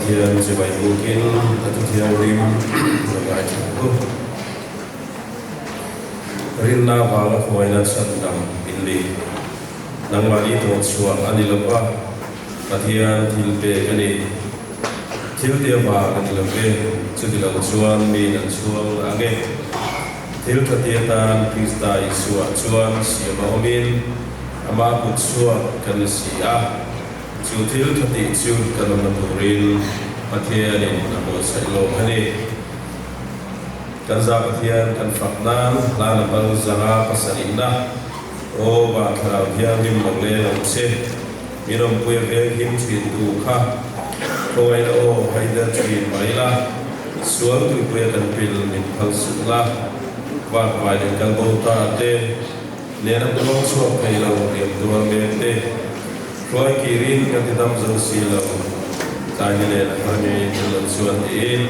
Pathian chibai bukin a thu thianghlim lo ngaithla ang u. Rinna vanga khuaina chhandam in ni. Nangmahni tawhchhuah a ni lo va, Pathian thil pek a ni. Thil tia vang a ni lo ve, chuti lo chuan miin an chhuang ang e. Thil tha ti atan Krista Isua chuan siam a awmin ama kut chhuak kan ni si a. Chu thil tha tih chu kan awmna turin Pathianin a buatsaih lawk a ni. Kan za Pathian kan fak nan hla number 507 Aw Van Thlarau Thianghlim lo leng ang che, min awmpui a veng him thin tu kha khawngaihna aw haider thin mai la, sual tuipuia kan pil min phal suh la, vakvai leh kalbo ta te nena puang chhuak thei lo hliam tuar mek te hruai kirin ka ti dam zo si lo, tlai ni leh har ngei thil lo chuan tiin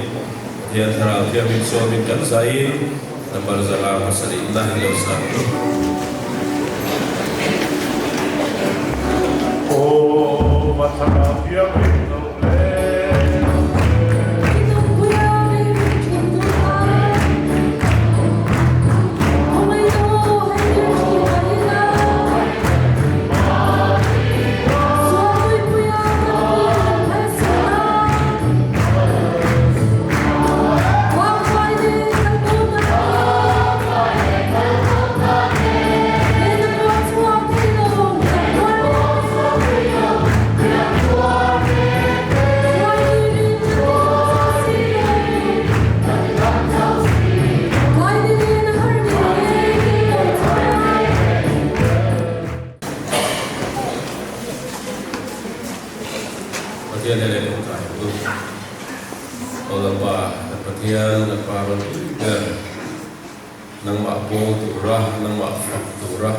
Pathian Thlarau Thianghlim sawmin kan zaiin number 507 na hi lo sa ang u. Aw, a Thlarau Thianghlim lo leng ang Pathian hian eng awm kai ang u. Aw Lalpa, kan Pathian, kan Pa ropui ber, nangmah pawl tura, nangmah fak tura,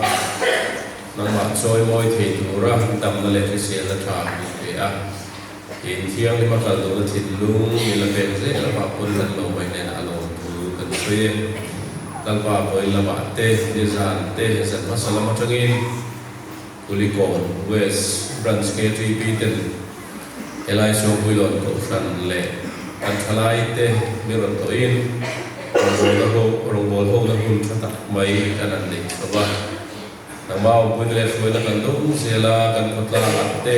nangmah chawimawi thei tura damna leh hriselna tha min pe a. Tin, thianghlim a kal duhna thinlung min la pek zel avang pawn kan lo mai hnenah a lawmthu kan sawi e. Lalpa vawi lamah te, nizan te, zan hmasa lam atangin, Kulikawn West Branch KTP ten helai Suangpuilawn Kohhran leh kan thalai te mi rawn tawhin rawngbawlna ho rawngbâwl hona hun tha tak mai kan han nei chho va. Nangmah awmpuina leh hruaina kan dawng zel a, kan khawtlangah te,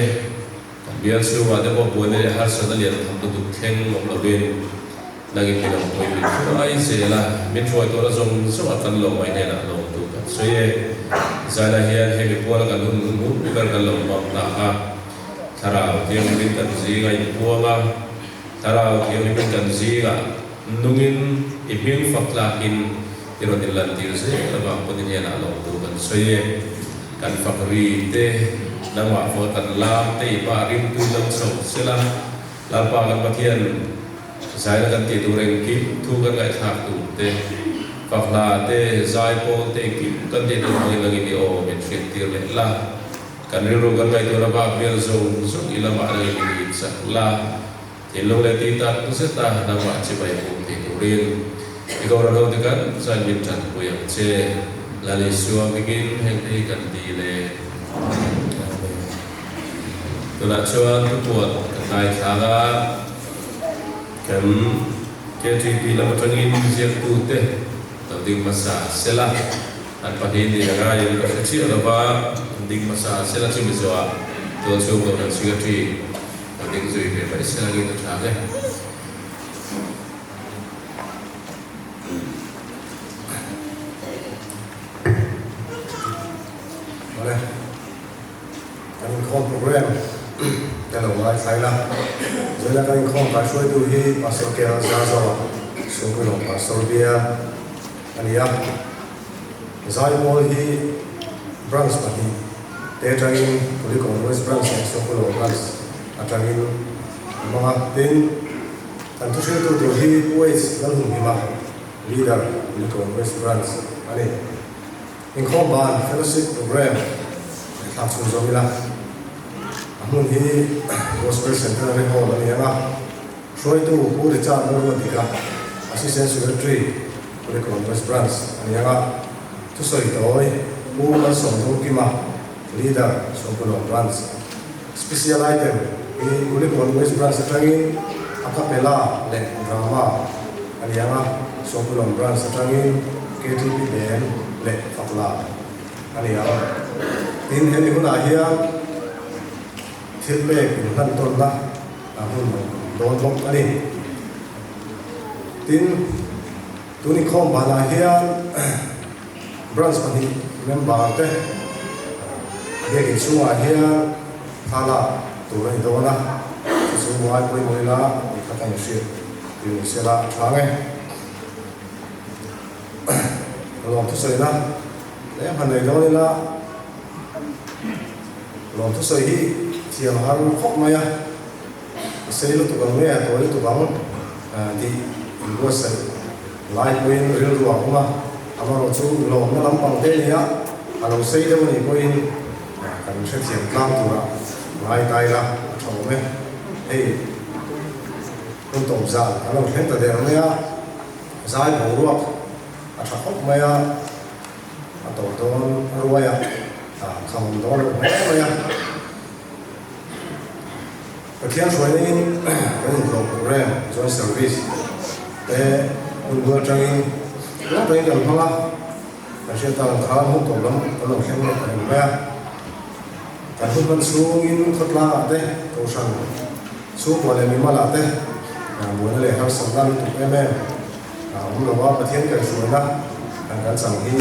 kan bial chhungah te pawh buaina leh harsatna lian tham lutuk thleng awm lovin nangin min awmpui min hruai zel a, min hruai tawhna zawng zawngah kan lo mai hnenah lawmtu kan sawi e. Zaina hian hemi puala kan hun hun hun ber kan lo hmang ta a, Thlarau Thianghlimin kan zinga inpuang a, Thlarau Thianghlimin kan zingah nungin i hming fak tlakin i rawn inlantir zel avang pawn i hnenah lawmtu kan sawi e. Kan fak ri te, nangmah fawh kan lam te i pa rimtu lo chho sela, Lalpa kan Pathian zaina kan tih tur engkim thu kan ngaihthlak tur te, fakhla te, zaipawl te engkim kan tih tur angin langin i aw min hriattir leh la. Kan rilru kan ngaihtuahna bak vel zawng zawng i lamah langin i lut chak la. Thinlung leh tih tak zeta nangmah chibai hmuh thei turin i Kohhran hote kan zai min tanpui ang che. Lal Isua hmingin hengte hi kan dil e. Amen. Tunah chuan thupuan ka ngaithlang a, kan KTP lam atangin ziaktute lo ding hmasa sela, an pahnih nih a ngaiin ka hre chiah lo va, an ding hmasa sela chumi zawhah tualchhung Kohhran Secretary lo ding zui ve mai sela ngin a tha hle. Awle. Kan inkhawm program te lo ngaithlai la. Zaina kan inkhawm kaihruaitu hi Pastor Kel Zarzawa, Sungkulawm Pastor Bial a ni a. Zaipawl hi Branch 2 te atangin Kulikawn West Branch leh Sungkulawm Branch atangin an hmang a. Tin, kan thuhriltu tur hi Pu H Lalhumhima, Leader, Kulikawn West Branch a ni. Inkhawm ban Fellowship Program ngaihthlak chhung zawm ila, a hmun hi Gospel Centenary Hall a ni ang a, hruaitu Pu Richard Lalruatdika, Assistant Secretary, Kulikawn West Branch a ni ang a, thusawi tawi Pu Malsawmdawngkima, Leader, Sawmkulawm Branch. Special Item. Hi Kulikawn West Branch atangin a capella leh drama a ni ang a, Sawmpuilawm Branch atangin KTP Band leh Fakla a ni ang. Tin, hemi hunah hian thil pek inhlan tawnna a hun dawn bawk a ni. Tin, tun inkhawm banah hian Branch pahnih member te biakin chhungah hian thlalak tur a ni dawn a, chu chu ngai pawimawh ila tih kha ka inhriat tir ni sela a tha nge. Ka lawm thusawina tlem han nei dawn ila, lawm thusawi hi thiam har khawp mai a, a sei lutuk ang nge a tawi lutuk ang tih inbuatsaih lai pawhin rilru a awm a, amaherawh chu lawmna lampang te nia a lo sei deuh a nih pawhin kan hrethiam tlang tura ngai ta ila a tha awm e. Hei hun tawp zan kan lo thleng ta der mai a, zai boruak a tha khawp mai a, a tawp dawn a ruai a, kham dawn lo hle mai a. Pathian hruaina-in kan inhlawh program, joint service, te hun bul atangin tlawm takin kan hmang a, kan hriat tak ang khan hun tawp lam kan lo thleng leh ta reng mai a. Kan hun hman chhungin khawtlangah te, kohhran chhungkua leh mimalah te buaina leh harsatna lutuk em em a awm lo a, Pathian kan hruaina kan kan chang hi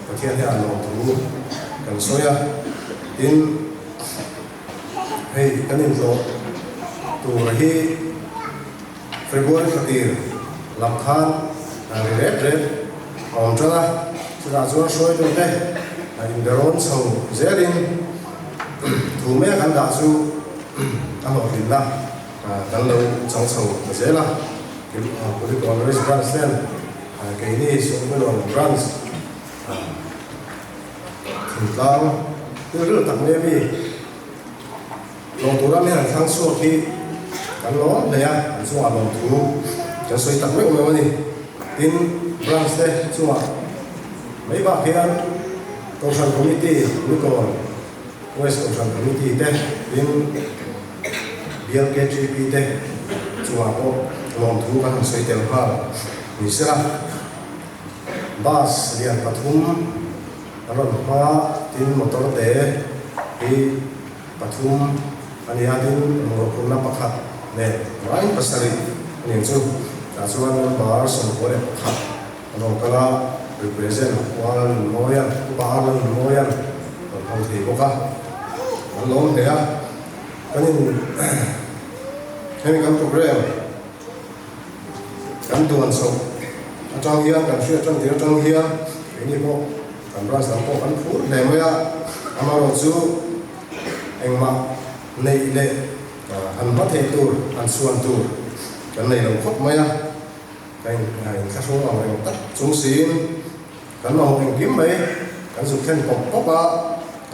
Pathian hian a lawmthu kan sawi a, tin, Hei kan intlawh tur hi February thla tir lam khan ri rep rep a awm tan a, chutah chuan hruaitute inberawn chho zelin thu mek an dah chu a hlawhtlinna kan lo chang chho ta zel a. Kulikawn West Branch ten keini Sawmpuilawn Branch Thingtlang rilru tak mai ami lawm tura mi han thlang chhuak hi kan lawm hle a, an chungah lawmthu kan sawi tak meuh meuh a ni. Tin, branch te chungah mai bak hian Kohhran Committee, Lukon West Kohhran Committee te, tin BLKGP te chungah pawh lawmthu kan han sawi tel nghal ni sela. Bus lian pathum a rawn hma tin motor te hi pathum a ni a, tin bungraw phurhna pakhat nen vai pasarih a ni ang chu. Tah chuan member 91 an rawn kal a, represent Kuala Nunmawian, Upa Arla Nunmawian rawn hmang thei bawk a, an lawm hle a. Kan in hemi kan program. Kan duan chhoh atang hian, kan hriat tan tir atang hian keini pawh kan branch lam pawh kan phur hle mai a, amaherawhchu engmah neih leh han hma theih tur, han suan tur kan nei lo khawp mai a, ka inthlahrung ang reng tak chung siin kan mamawh engkim mai kan zuk thlen pawp pawp a,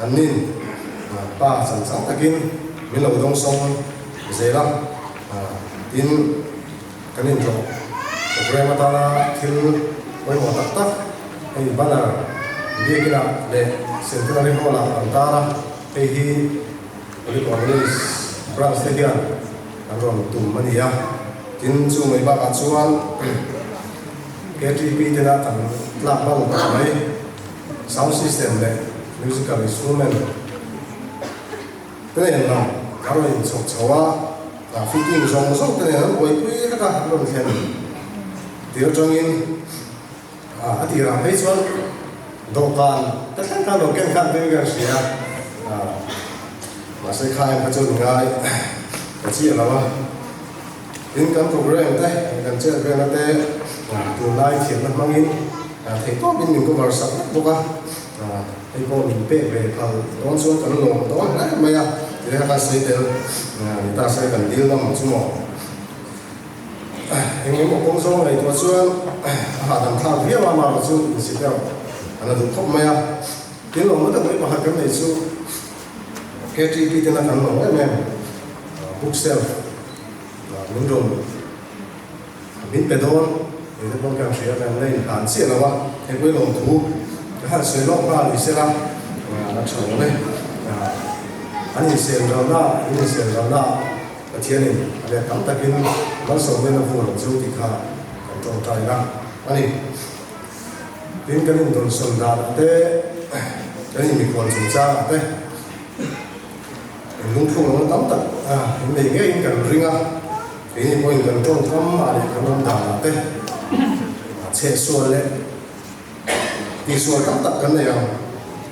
an nin pa chan chang takin min lo dawngsawng zel a. Tin, kan intlawh program atana thil pawimawh tak tak hei banner biakinah leh Centenary Hall-ah kan tar a, hei hi Holy Cornelius Branch te hian an rawn tum a ni a. Tin, chu mai bakah chuan KTP tena kan tlak bal tak mai sound system leh musical instrument Te nen lam a rawn inchhawk chho a, a fitting zawng zawng te nen an buaipui vek a, an rawn thlen tir atangin a tirah phei chuan dawhkan te thleng khan lo ken khan tui ka hria a, mahse kha em kha chu ngai ka chiah lo a, tin kan program te kan chet velna te tunlai thiamna hmangin theihtawpin min cover sak vek bawk a. Hei pawh min pek ve phal dawn chuan kan lawm dawn hle mai a, ti kha kan sawi tel ni ta se kan dil ngam ang chu maw. Eng emaw kawng zawng ngaihtuah chuan a hahdam thlak viau a, amaherawh chu insit erawh a la duh khawp mai a. Tin lawmna tak mai pakhat kan neih chu KTP tena kan lawm em em bookshelf min rawn Min pe dawn, eng te pawn kan hria kan la inhlan chiah lo a, hei pawh i lawmthu ka han sawi lawk nghal ni sela a tha awm e. An insen ralna, in insen ralna Pathianin a let tam takin malsawmna in a vur ang chu tih kha kan tawngtaina a ni. Tin, kan indawnsawn danah te, kan inmikhual chungchangah te, in lungthluk lohna tam tak in nei ngeiin kan ring a, keini pawhin kan tawngkam ah leh kan awm danah te chhehsual leh tihsual tam tak kan nei ang.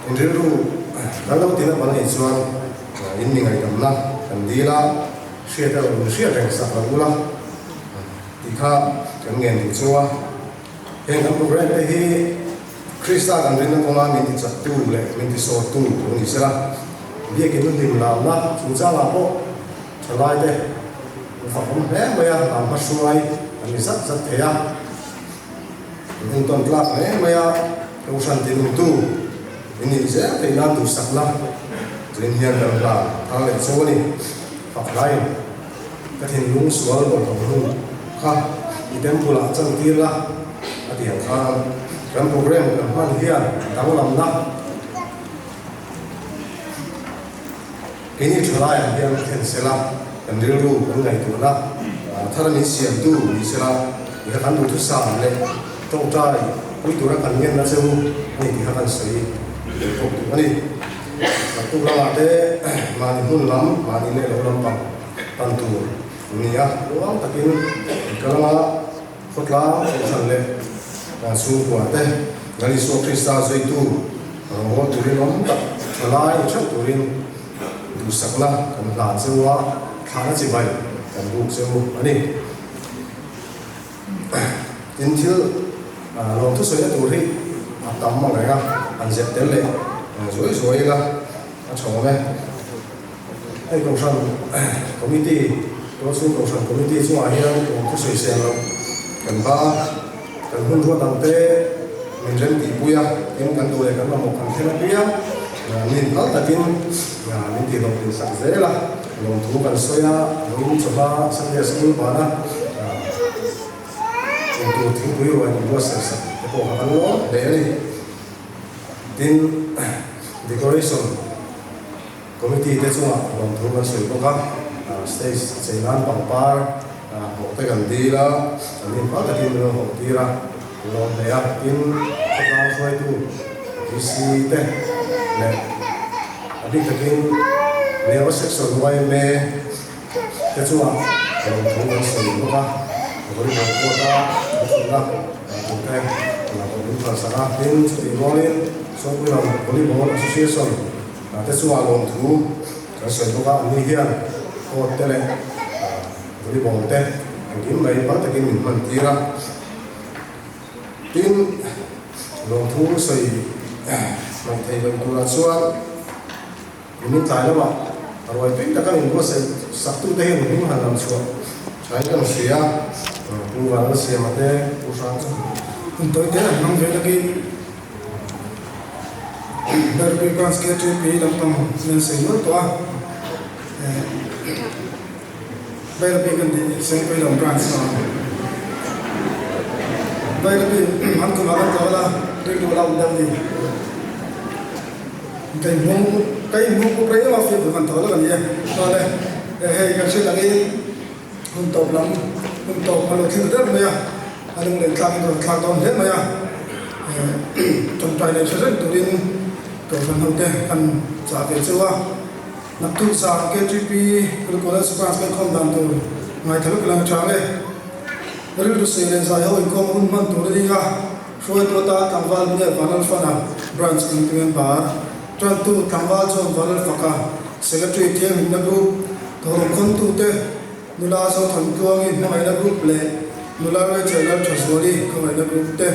In rilru kan lo tina ban nih chuan in mi ngaihdamna kan dil a, hriat erawh min hriat reng sak lo ula tih kha kan ngen duh chu a. Heng kan program te hi Krista kan rinna kawnga min ti chaktu leh min ti sawrtu lo ni sela, biakin nu hlim lamna chungchangah pawh thalai te an fakawm hle mai a, lam hmahruai an ni zat zat thei a, an entawn tlak hle mai a, Kohhran tinungtu in nih zel theih nan duhsakna rin hian kan hlan thar leh chu a ni. Fak hlain ka thinlung sual bawlhhlawh hnu kha i temple ah chantir la a ti ang khan kan program kan hman hian danglamna keini thalai ah hian thlen sela kan rilru kan ngaihtuahna thar min siamtu ni sela ti kha kan duhthusam leh tawngtai pui tura kan ngenna cheu a ni tih kha kan sawi leh bawk duh a ni. Naktuk lamah te mahni hmun lam, mahni leh lo lampang pan tur an ni a, ruang takin an kal anga khawtlang kohhran leh chhungkua te Lal Isua Krista zuitu rawngbâwl turin awm tak tha lai ni theuh turin duhsakna kan hlan cheu a, thlahna chibai kan buk cheu a ni. Tin, thil lawmthu sawina tur hi a tam ang reng a, han zep tel leh zuai zuai ila a tha awm e. Hei Kohhran Committee, Tualchhung Kohhran Committee chungah hian lawmthu sawi seng loh kan ba a, kan hun ruat ang te min rem tihpui a, tin kan duh leh kan mamawh kan thlen apiang min phal takin min tihhlawhtlin sak zel a, lawmthu kan sawi a, vawiin chawhma Sunday School bana Intur thingpui ruai min buatsaih sak te pawh kha kan lawm hle a ni. Tin, Decoration Committee te chungah lawmthu kan sawi bawk a, stage chei nan pangpar hawh te kan dil a, kan inpal takin min lo hawh tir a, kan lawm hle a. Tin, khawtlang hruaitu VC te leh a bik takin Neo Section yma Te chungah lawmthu kan sawi bawk a, volleyball court a kan thutna tur te pawh min phalsak a, tin chutih rualin Sawpuilam Volleyball Association te chungah lawmthu kan sawi bawk a, anni hian court te leh volleyball te engkim mai pal takin min hman tir a, tin lawmthu sawi hmaih theih loh turah chuan. Nimin tlai lamah ruai tui taka min buatsaih saktute hian hming han lam chhuah thain kan hria a, Pu Vanlalsiama te, Pu Hrang chu. Hun tawi te an hmang ve takin Berkeley Branch KTP lampang an sawi nual tawh a, Berkeley kan tih Sengpuilam Branch a Berkeley an kumah kan tlawh la rilru a la awm deuh a ni. Kai hmung kai hmung pawh rei ema fiah kan thaw lak a ni e. Chuan e hei kan hriat angin hun tawp lam hun tawp a lo thil der mai a, a lung leh tlak in rawn thlak dawn hle mai a. Tawngtai leh hre reng turin Kohhran ho te kan chah ve cheu a. Naktuk zan KTP Kulikawn Branch kan khawm dan tur ngaithla vek lang a chang e. Rilru sei leh zai ho inkhawm hun hman tur a ni a. Hruaitu atan tlangval Mia Vanlalfana, Branch Committee Member, Tantu tlangval chuan Vanlalfaka, Secretary Thianghlimna Group, Thawhlawm khawntute, Nula Zothantluangi Hmangaihna Group leh Nula Rachel Lalthazuali Khawngaihna Group te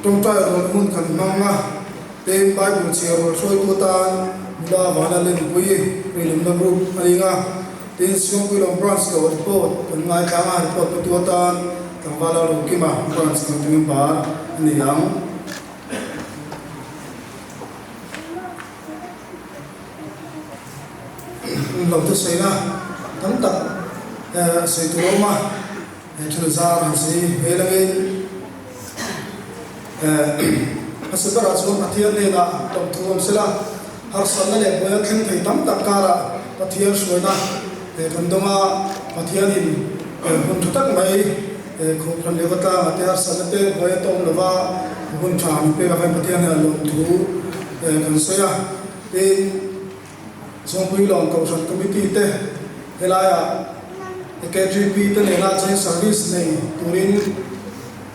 tawngtai rual hmun kan hmang a, tin Bible chhiar rual hruaitu atan Nula Vanlalengpuii Rilumna Group a ring a, tin Siampuilawm Branch lo report kan ngaithlang a, report petu atan Tlangvala Rukima Branch Committee Member a ni ang. Lo te sawi na tam tak sawi tur a awm a, he thil zar han sawi hmel angin hmasa berah chuan Pathian hnenah lawmthu awm sela. Harsatna leh buaina thleng thei tam tak karah Pathian hruaina kan dawng a, Pathianin hun tha tak mai Kohhran leh Khawtlangah te harsatna te buai a tawm lova hun tha min pek avangin Pathian hian lawmthu kan sawi a. Tin, Zawngpui Lawng Kohhran Committee te helaiah KGP te nena Joint Service nei turin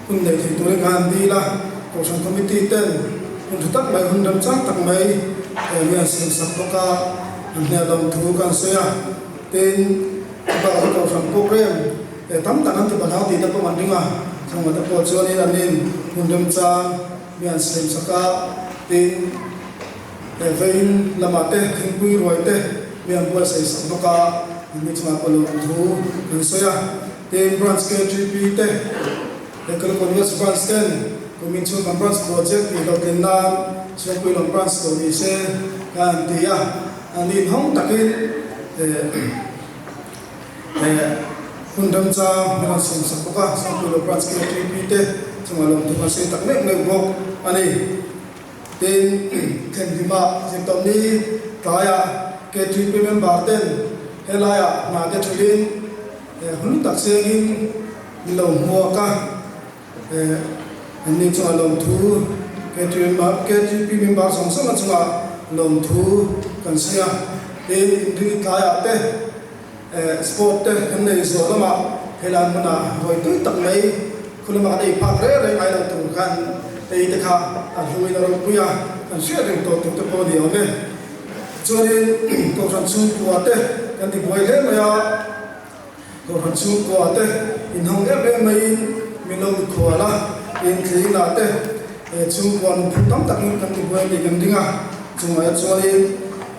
hun nei thei turin khan an dil a. Kohhran Committee ten hun tha tak mai, hun remchang tak mai mi an siamsak bawk a, an hnial lo thu kan sawi a. Tin, chubakah chu Kohhran program tam tak an ti balhang tih te pawh an ring a, chungah te pawh chuanin an in hun remchang mi an siamsak a. Tin, He vein lamah te thingpui ruai te mi an buatsaih sak bawk a, an ni chungah pawh lo an thu kan sawi a. Tin, Branch KTP te he Kulikawn West Branch ten kumin chhung kan Branch Project tih hlawhtlin nan Chhungpui lam Branch tawh ni se ka han ti a, an inhawng takin he hun remchang min rawn siam sak bawk a, Chhungpui lam Branch KTP te chungah lo an thu kan sawi tak meuh meuh bawk a ni. Tin, Thenhlimah Zirtawpni tlaiah KTP member ten helaiah hna te thulin hun tak sengin min lo hmuak a, anni chungah lawmthu KTP member zawng zawnga chungah lawmthu kan sawi a. Tin, inrinni tlaiah te sport te kan nei zawh lamah helai hmunah vawi tui tak mai khu lamah kan ei phak reng reng ngai lo tur khan ei te kha a hluin a ropui a, kan hriat reng tawh tur te pawh a ni awm e. Chuanin Kohhran chhungkua te kan ti buai hle mai a, Kohhran chhungkua te inhawng em em maiin min lo mikhual a, inthleinah te chhungkua nunphung tam takin kan ti buai a tih kan ring a, chungah chuanin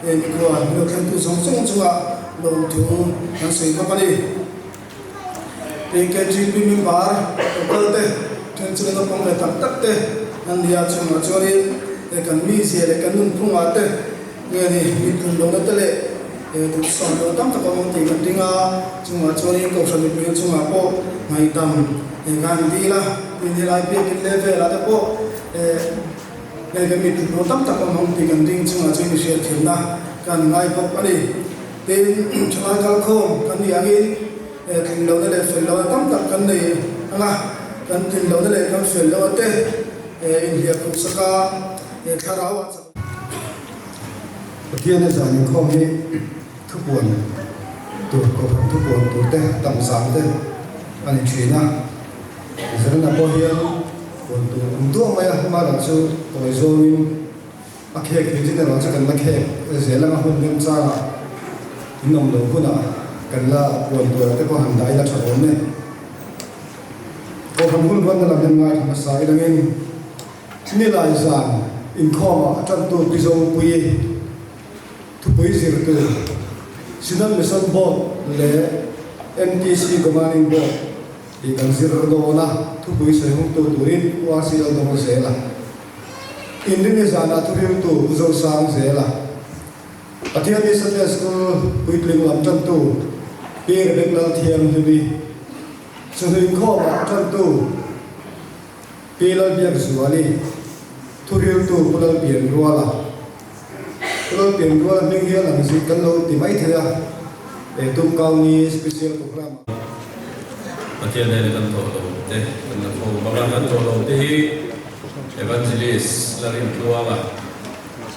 He mikhua hmel thlengtu zawng zawng chungah lawmthu kan sawi bawk a ni. KGP member local te then chu naupang ve tak tak te an ni a, chungah chuanin he kan mizia leh kan nunphungah te nge ni mitphun lohna te leh duhsam lohna tam tak a awm tih kan ring a, chungah chuanin Kohhran mipui chungah pawh ngaihdam he khan an dil a, tin helai biakin level ah te pawh Hei kan miphun ho tam tak awm ang tih kan ring chungah chuan i hriatthiamna kan ngai bawk a ni. Tin, thalai kalkhawm kan nih angin tling lohna leh fel lohna tam tak kan nei ang a, kan tlin lohna leh kan fel lohna te inhliah khuh sak a, thlarau ah chak. Pathian a zan inkhawm hi thupuan tur, Kohhran thupuan tur te, tam zan te a ni thin a. Zirna pawh hian puan tur awm duah mai a, hma lam chu tawi zawngin a khek thei chin erawh chu kan la khek zel ang a, hun remchangah in awm lo hunah kan la puan turah te pawh han dah ila tha awm e. Kohhran hun ruatna lam hian ngaithla hmasa ilangin Nilai zan inkhawmah a tantu Pi Zopuii thupui zirtu Synod Mission Board leh MTC Governing Board Tih kan zir dawn a, thupui sawi hungtu turin URC lo dawng zel a. Inrini zanah thuriltu Pu Zosang zel a. Pathian ni Sunday School puitling lam tantu Pi Rebek Lalthianghlim'i, Chawhnu inkhawmah tantu Pi Lalbiakzuali, thuriltu Pu Lalpianruala. Pu Lalpianruala hming hian ang zit kan lo ti mai thei a, he Tumkau ni Special Programme ah. Pathian hnena kan thawh lo te kan la kho bawk a, kan thawh lo te hi Evangelist Lalrintluanga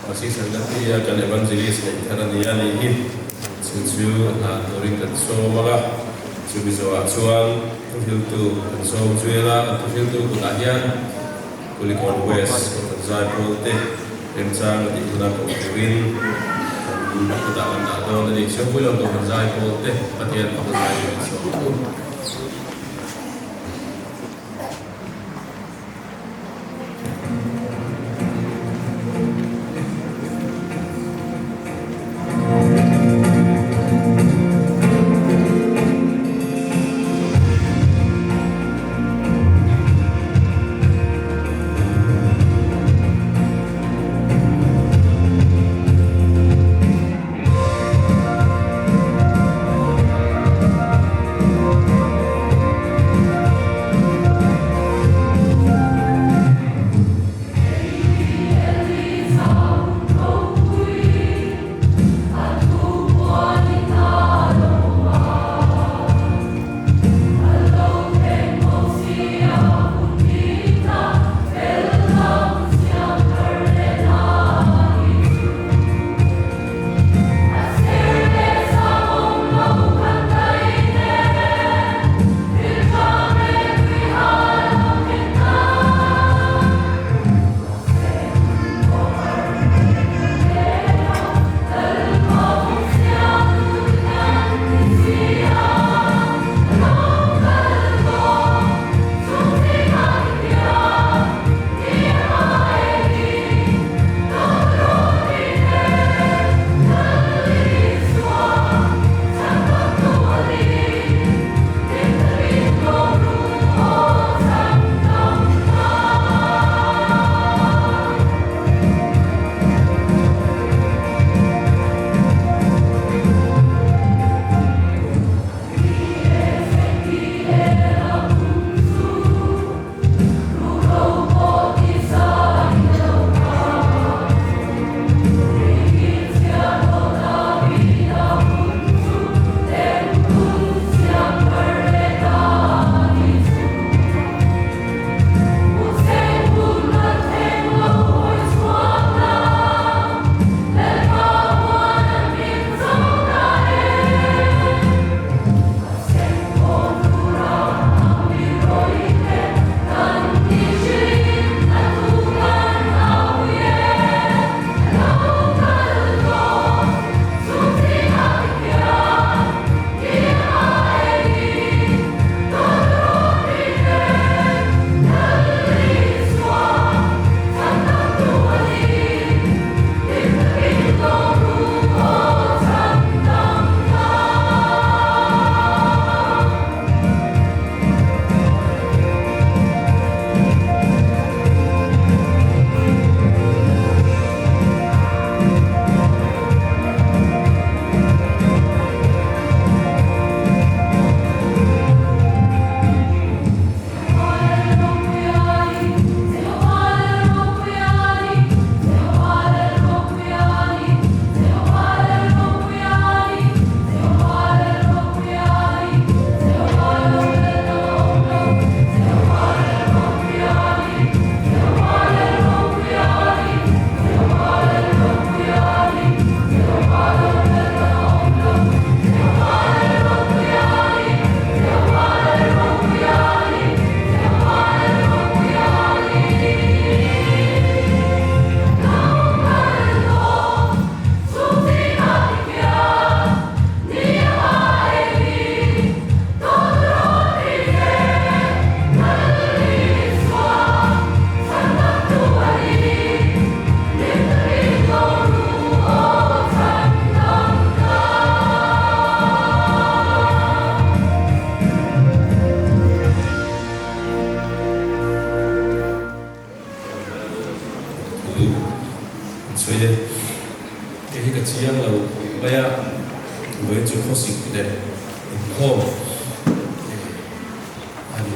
Assistant ka ti a, kan Evangelist neih thar a ni a nih hi, chu chu hna turin kan sawm ang a, chumi zawhah chuan thuhriltu kan sawm zui ang a, kan thuhriltu kutah hian Kulikawn West Kohhran Zaipawl te remchang a tih huna koh turin kan kutah kan dah dawn a ni. Siampuilo Kohhran Zaipawl te Pathian fak zai turin sawm ang u.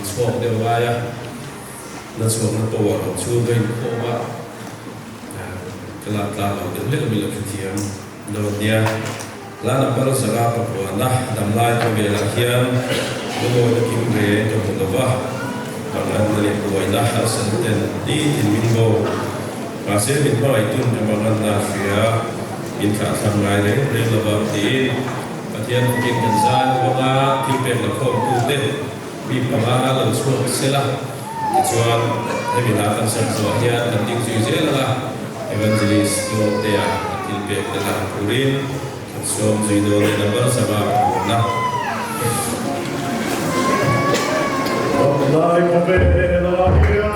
chhuak deuh ngai a, na chhuakna power ho chu ka inkhawm a, ka lak tlang lo deuh hlek a min lo hrethiam dawn nia. Hla number zara pakuana damlai khawvelah hian lungawi kim reng ka hmu lova, manganna leh buaina harsatna ten nitin min bo. Mahse min hmangaih tun ka manganna a hria, min thlahthlam ngai reng reng lovang tiin Pathian fakin kan zai avanga thil pek la khawmtute mi panga lo chhuak sela tichuan hemi hla kan sak zawh hian kan ding zui zel ang a, Evangelist Tluangtea a thil pek te hlan turin kan sawm zui dawn e number sava ka hmuhna. Damlai khawvelah hian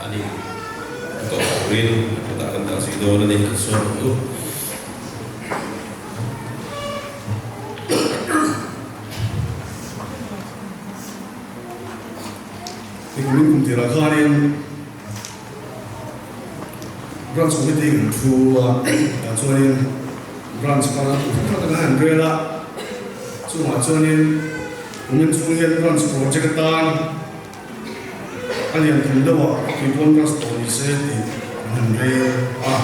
Ani a tawh turin a kutah kan dah zui dawn a ni, an sawi ang u. Hei kumin kum tirah khanin Branch Committee kan thu a, tah chuanin Branch kha kum hrang hrang taka han rel a, chungah chuanin kumin chhung hian Branch project atan A lian thum deuh ah Tuipawn bus tawh ni se tih an han rel a,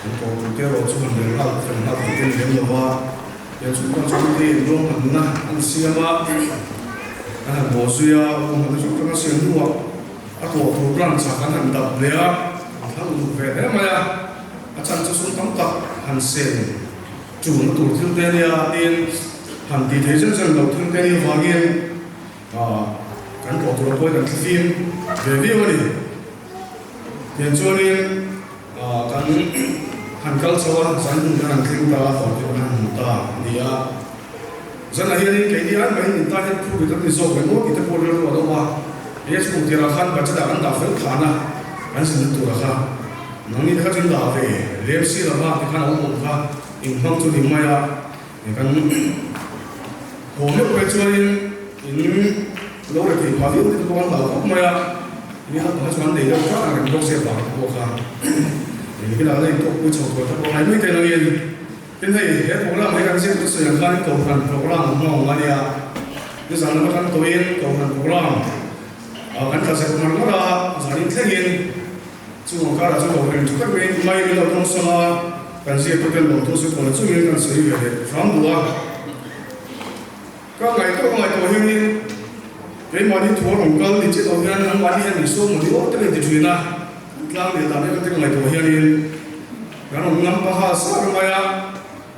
an tawh tur te erawh chu han rel nghal fel nghal thei te ni lem lo va, tiang chung chuan chuan te in ruahmanna an siam a, an han bawh zui a, ruahmanna hrang hrang a siam hnuah a tawh tur branch ah kan han dap leh a, an thlang uluk ve hle mai a, a chan chu sum tam tak han sen ṭulna tur thil te ania tiin han tih theih zen zen loh thil te nih avangin. Kan tlawh tur a pawi kan thlifim ve viau a ni. Tiang chuanin kan han kal chho a, zan hun kan han thleng ta a, fawrte kan han hmu ta a ni a. Zanah hianin keini ai mahin in tan hian phur rit an ni zawk reng aw tih te pawh rilru a lo awm a. He chhung tirah khan budget ah kan dah fel than a, kan zin tur a kha. Nangni te kha chu in dah ve lem si lova ti khan a awm awm kha inhmang chu ni mai a. Kan haw meuh mai chuanin in lo re thei phah viau te pawh an hlau khawp mai a, ni khat pakhat chuan an nei deuh vak ang reng bawk sia vang te pawh kha nikin ah la intawk pui chho tur te pawh ngai mai te langin tin hei he program hi kan zir chu sawi ang khanin kohhran program ang hmang awm a nia, nizan lama kan tawhin kohhran program kan tla zet ngar ngar a, zanin thlengin Chung ang karah chuan kohhran tha tak mai mai min lo dawng sawm a, kan ziaktute lawm thu chu kawn chungin kan sawi ve leh hram duh a. Ka ngaihtuah ka ngaihtuah hianin keimahni thu a rawn kal ni chiah lo hian anmahni hian min sawm mawni awk tak a inti thin a, kan tlang leh dan em em te ka ngaihtuah hianin kan rawn ngam paha sar mai a,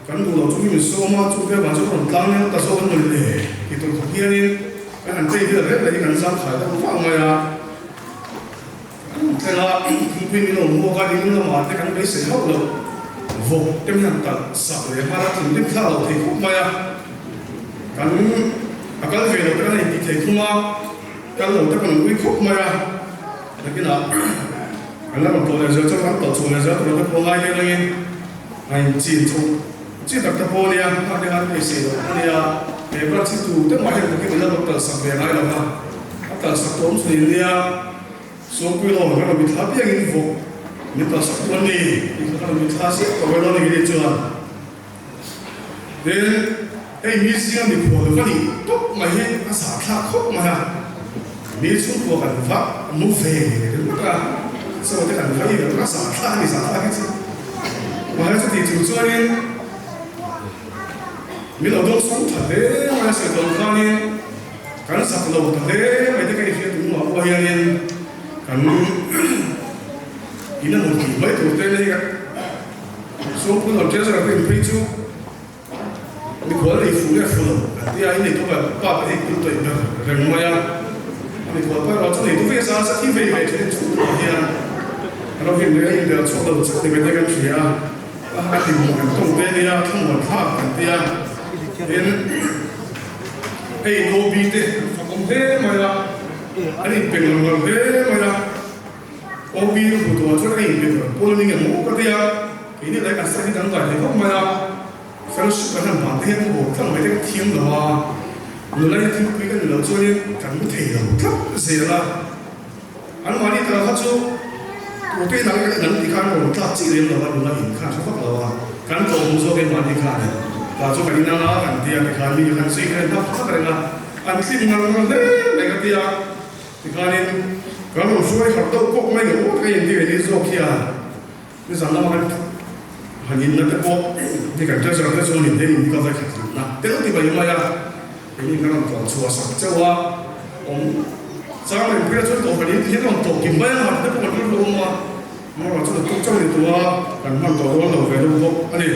kan duh loh chungin min sawm a, chu te vang chu ka rawn tlang nel ta zawk an mawni le ti tur khawp hianin kan han tei vel reng reng hi kan zangkhai deuh vang mai a. Kan thleng a, thingpui min awm hmuak a, in lamah te kan beisei hauh lo. Vawk te min han talh sak leh nghal a, thinrim thlak lo thei khawp mai a. Kan a kal ve lo te kan intih thei thung a, kal lo te kan ui khawp mai a. Nakinah kan la rawn tlawh leh zel chuan kan tawh chhuah leh zel tur te pawh ngai vel angin a inchin chho chi tak te pawh a nia, nghak te khan beisei loh a nia. He branch hi tu te mah hian vawkin min la rawn talh sak ve ngai lo va, a talh sak tawh awm chhun in nia. Sawmpui lo kan rawn mithla piangin vawk min kalsak tu an ni tih kha kan rawn mithla ziah tawh mai lo a ni kei chuan. Tin. Hei mi zinga mikhual lo va nih tawp mai hi a zahthlak khawp mai a, mi chhungkua kan va mu ve ringawt a, chaw te kan va ei ringawt a, zahthlak a ni zahthlak hi chu. Mahse chuti chung chuanin min lo dawngsawng tha hle mai a, sawi tawn khanin kan zak lo ta hle mai te ka inhriat tum hnuah pawh hianin kan in a mut tih mai tur te hi ka Sawmpun lo treasurer te inphei chu Mikhual nei fu nge fu lo kan ti a, innei tu pa pa pahnih kul tawih ber reng mai a, a mikhual pa erawh chu nei tu ve zan zat hi vei ve thin in chhung tuah hian a lo hlim leh a inbel chhuak lo chauh ni mai te kan hria a, a hlimawm kan tawng te nia thlamuan thlak kan ti a, tin hei Nobi te an fakawm hle mai a, an inpe ngar ngar hle mai a. OB hmu tuah chuan a inpe ber pawl a ni nge maw ka ti a, keini lai kan site hi dangdai thei khawp mai a, fellowship kan han ban te hian ka bawk tlang mai te ka thiam lo a, nula hi thilpui ka ni loh chuanin kan mu thei lo tlat zel a, anmahni taka kha chu tute inang kan inang tih khan rawn tlak chi lem lo a, nula in khan hre vak lo a, kan tlawm zawkin mahni khan tah chu kan inang a kan ti a tikhan mi khan zui khan hna phak reng a, an tlim ngar ngar hle mai ka ti a. Tikhanin kan rawn hruai harh deuh kawk mai ngei awk a inti ve ni zawk hian nizan lama kan han inna te pawh ni kan treasurer te chuan in he in ka vai khat luhna tel ti mai mai a, keini kan rawn tawh chhuah sak cheuh a, awm chang reng phei chuan tawh kan in ti hian rawn tawh kim mai a, harh te pawh kan rilru awm a, amaherawhchu chu naktuk chauh ni tura kan hman tawh dawn lo ve deuh bawk a ni.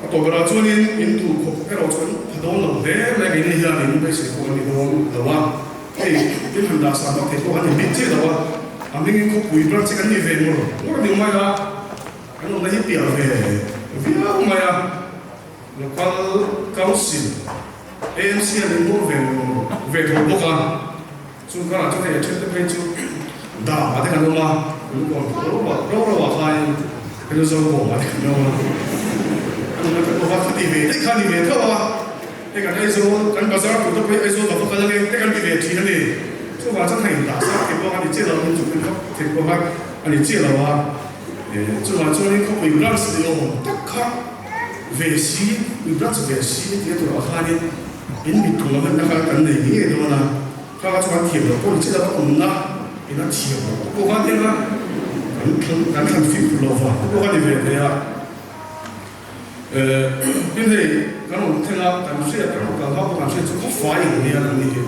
A tawh berah chuanin in duh khawp erawh chuan pha dawn lo hle mai keini hianin beisei pawh an ni dawn lo a, hei in han dah san vak thei pawh an ni bik chiah lo a, a hmingin khawpui branch hi kan ni ve ngawr ngawr ni mai a, kan awmna hi piah ve viau mai a, Local Council AMC an inngawr ve ngawr ve tho bawk a, chung karah chuan hei a then te phei chu dam ah te kan awm a, lungkawn ro ro ah khain hei chu Zobawm ah te kan awm a, an awmna te pawh va khati ve daih kha a ni ve tho a, hei kan Aizawl kan bazar tur te pawh hi Aizawl va va kal ange te kan ti ve thin a ni, chuvang chuan hei dah sang thei pawh a ni chiah lo, min chukpui vak thei pawh kha a ni chiah lo a, chuvang chuanin khawpui branch ni awm tak kha ve si, pui branch ve si tia turah khanin in mit tum ang na kha kan nei ngei dawn a, kha kha chuan thiam loh pawh ni chiah lo a awmna in a thiam loh te pawh khan eng a kan thlan kan thlan fim loh vang te pawh kha ni ve thei a, tin hei kan rawn thleng a kan hriat kan rawn kal hma pawh kan hriat chu khaw fai ang nia kan ni hi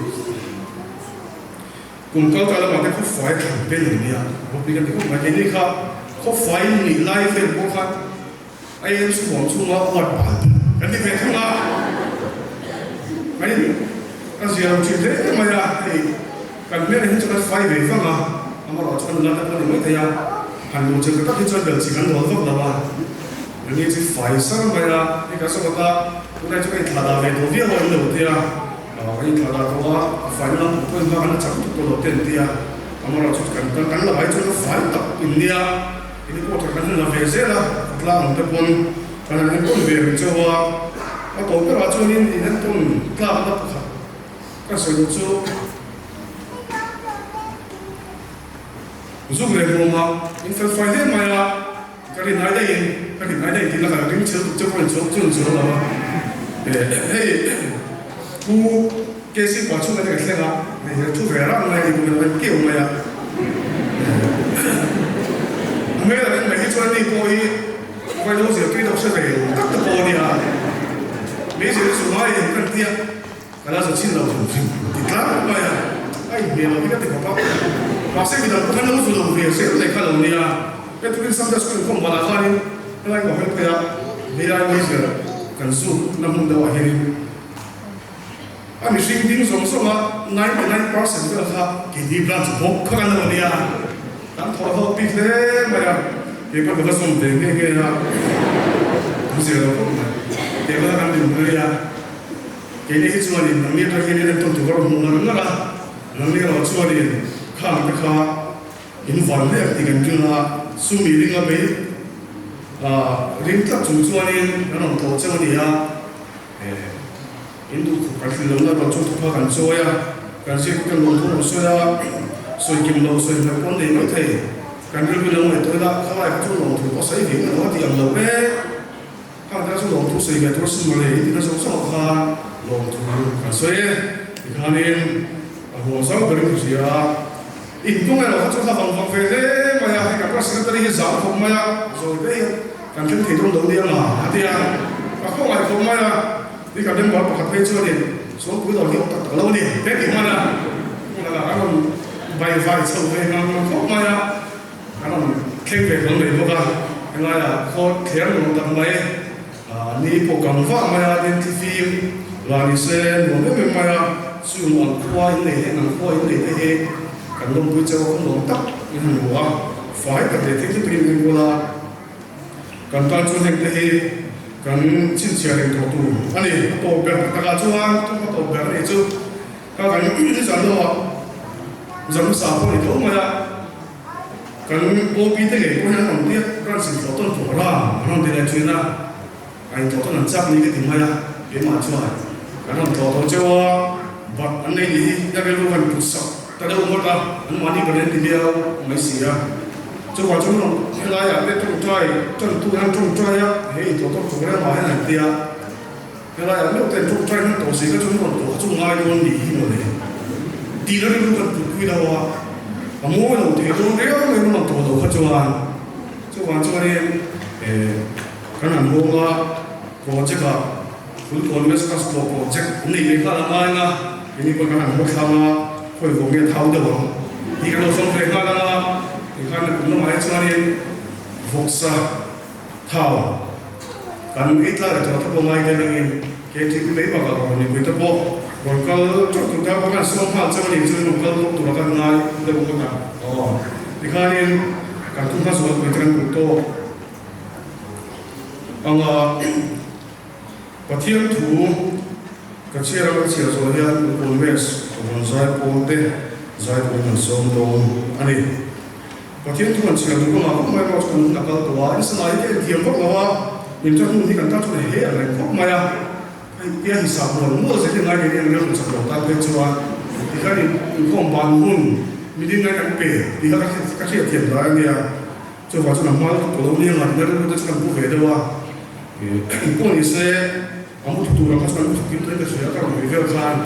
kum kal ta lamah te khaw fai thlan pen ang nia ropui kan ti khawp mai keini kha khaw fai nih lai vel pawh khan A en chhuang chhunga uat bal kan ti ve thung a, kan in ka zia lo thin hle mai a, hei kan hmel hi chu kan fai ve vang a, amaherawh chu kan nula te pawh a ni mai thei a, han luh chin tak hi chuan bel chi kan dawl vak lo a, ani chu fai sar mai a, hei kan saw kawt a, tunlai chu ka inthlah dah ve tawh viau a in lo tia, ka inthlah dah tawh a, a faina lam pawh pawhin hma kan la chak lutuk tawh lo te an tia, amaherawh chu kan kan la vai chuan ka fai tak in nia. Ini pawh tha kan han la ve zel a, a tlang ang te pawn kan han enkawl ve reng chauh a, a tawp berah chuanin in enkawl tlakna pakhat ka sawi duh chu zuk leh hmuamah in fel fai hle mai a, ka rin ai daihin ka rin ai daihin tih lakah ring chhel tuk chauh pawh in chhuak chun chun lo a, hei Pu KC Pachhunga te ka thleng a, hei he thu ve rang mai a ni kum en keu mai a. A hmel a en mai hi chuan mi pawh hi vailo zir tui deuh hre ve lo tak te pawh a nia. Mi zir chu ngai em kan tia ka la za chin lo hrim hrim ti tlang mai a, a inhmel lo hi ka ti khawp a. Mahse midang pawh khan lo zu lo ve zel mai kha lo nia. Heti turin Sunday School inkhawm banah khanin helai ka hawi phei a, helai mi zir kan zuk na hmun deuhah hianin A mihring ding zawng zawng a 99% vel kha keini branch bawk kha kan lo nia, kan thawh hlawk bik hle mai a, kei pawh ka va zawm ve nghe nghe a, kan zir lo khawp mai, kei pawh kan dim mai a, keini hi chuanin nangni atang hian in enkawl tur ka rawn hmuh ngar ngar a, nangni erawh chuanin khang te kha in van hle ang tih kan ring a, sumi ringa mai ring tlat chung chuanin kan rawn thawh cheu a ni a. In duh khawp kan hrilh lohna erawh chu thupha kan chawi a, kan ziak kan lawm thu rawn sawi a, sawi kim lo sawi hmel pawn nei mai thei. Kan rilru lo ngaihtuah ila, khalai kha chu lawm thu pawh sawi ve ngei lo a ti ang lo e. Khang te kha chu lawm thu sawi ve tur sin mawle in tina zawk zawk khan lawmthu kan sawi e. Tikhanin a huang zau berin ka hria a, in kawng erawh kha chu hla vang vang ve hle mai a, hei kan class secretary hi zau khawp mai a, zawi te hian kan thleng thei dawn lo nia nga a ti a, ka khawngaih khawp mai a, ni kan member pakhat phei chuanin Sualpui lo hi awm tak tak lo a ni te ti hman a, hmun ah an rawn vai vai chho ve ngang khawp mai a. Kan rawn thleng ve hlawl mai bawk a, helaiah khaw thler nuam tak mai ni pawh kang vah mai a, tin thifim la ni se nuam em em mai a, chung ang khua in nei leh ang khua in nei te hi kan lawmpui chauh a, nuam tak in han hmu a, fai tak leh thil thil in enkawl a, kan tan chuan heng te hi kan chhinchhiah reng tawh tur a ni. A tawp ber takah chuan a tawp ber a nih chu kha kan zan lamah zan hmasa pawh a ni tho mai a. Kan OP te ngei pawh hian an rawn tia branch in tlawh tawn tawh ram an rawn ti leh thin a, a in tlawh tawn an chak ni ka ti mai a, keimah chuan kan rawn tlawh tawh cheu a, but an nei ni hi ka rilru kan put sak ta deuh ngawt a, an mahni ber an ti miau mai si a, chuvang chuan rawn helaiah te tawngtai tantu hian tawngtai a, he in tlawh tawn program ah hian an tia, helaiah meuh ten tawngtai hman tawh si ka chuan rawn tlawh kha chu ngai dawn ni hi mawle tih na rilru kan put pui lo a. A mawi lo thei dawn riau mai rawn tawh lo kha chuan chuvang chuanin kan han hawng a project ah Kulkawn West Castro project an nei ve nghal a ngai anga keini pawh kan han haw thlang a khawi vawng nge thau deuh ang tih kan lo zawng ve nghal anga tikhan kum lamah hi chuanin vawksa thau kan ei tlak leh tawh te pawh ngai tel angin KTP mai bakah rawn nipui te pawh rawn kal teuh tur ta pawh khan sawm nghal chauh a ni chuan rawn kal lawk tura kan ngai deuh ngawt a aw tikhanin kan thu hma zual pui te kan duh tawk anga Pathian thu ka chhiar a ka chhiar zawh hian Congress rawn zai pawl te zai pawl kan sawm dawn a ni. Pathian thu an chhiar duh kawngah khawp mai erawh chu kan hun a kal tawh a, insan ah hi ka inthiam vak lo a, min ṭan hun hi kan tan chuan he ang reng khawp mai a, hei tia hisap mual mual zel hi ngai ngei ang rilru chak lo tan phei chuan tikhan inkhawm ban hun miding ngai kan pe tih kha ka hriat thiam dai a nia, chuvang chuan a hma lutuk tawh lo nia nga tina rilru te chu kan pu ve deuh a, pawh ni se a mu thu tur ang kha chuan an mu thu kim tawhin ka hria a, ka rawn hawi vel khan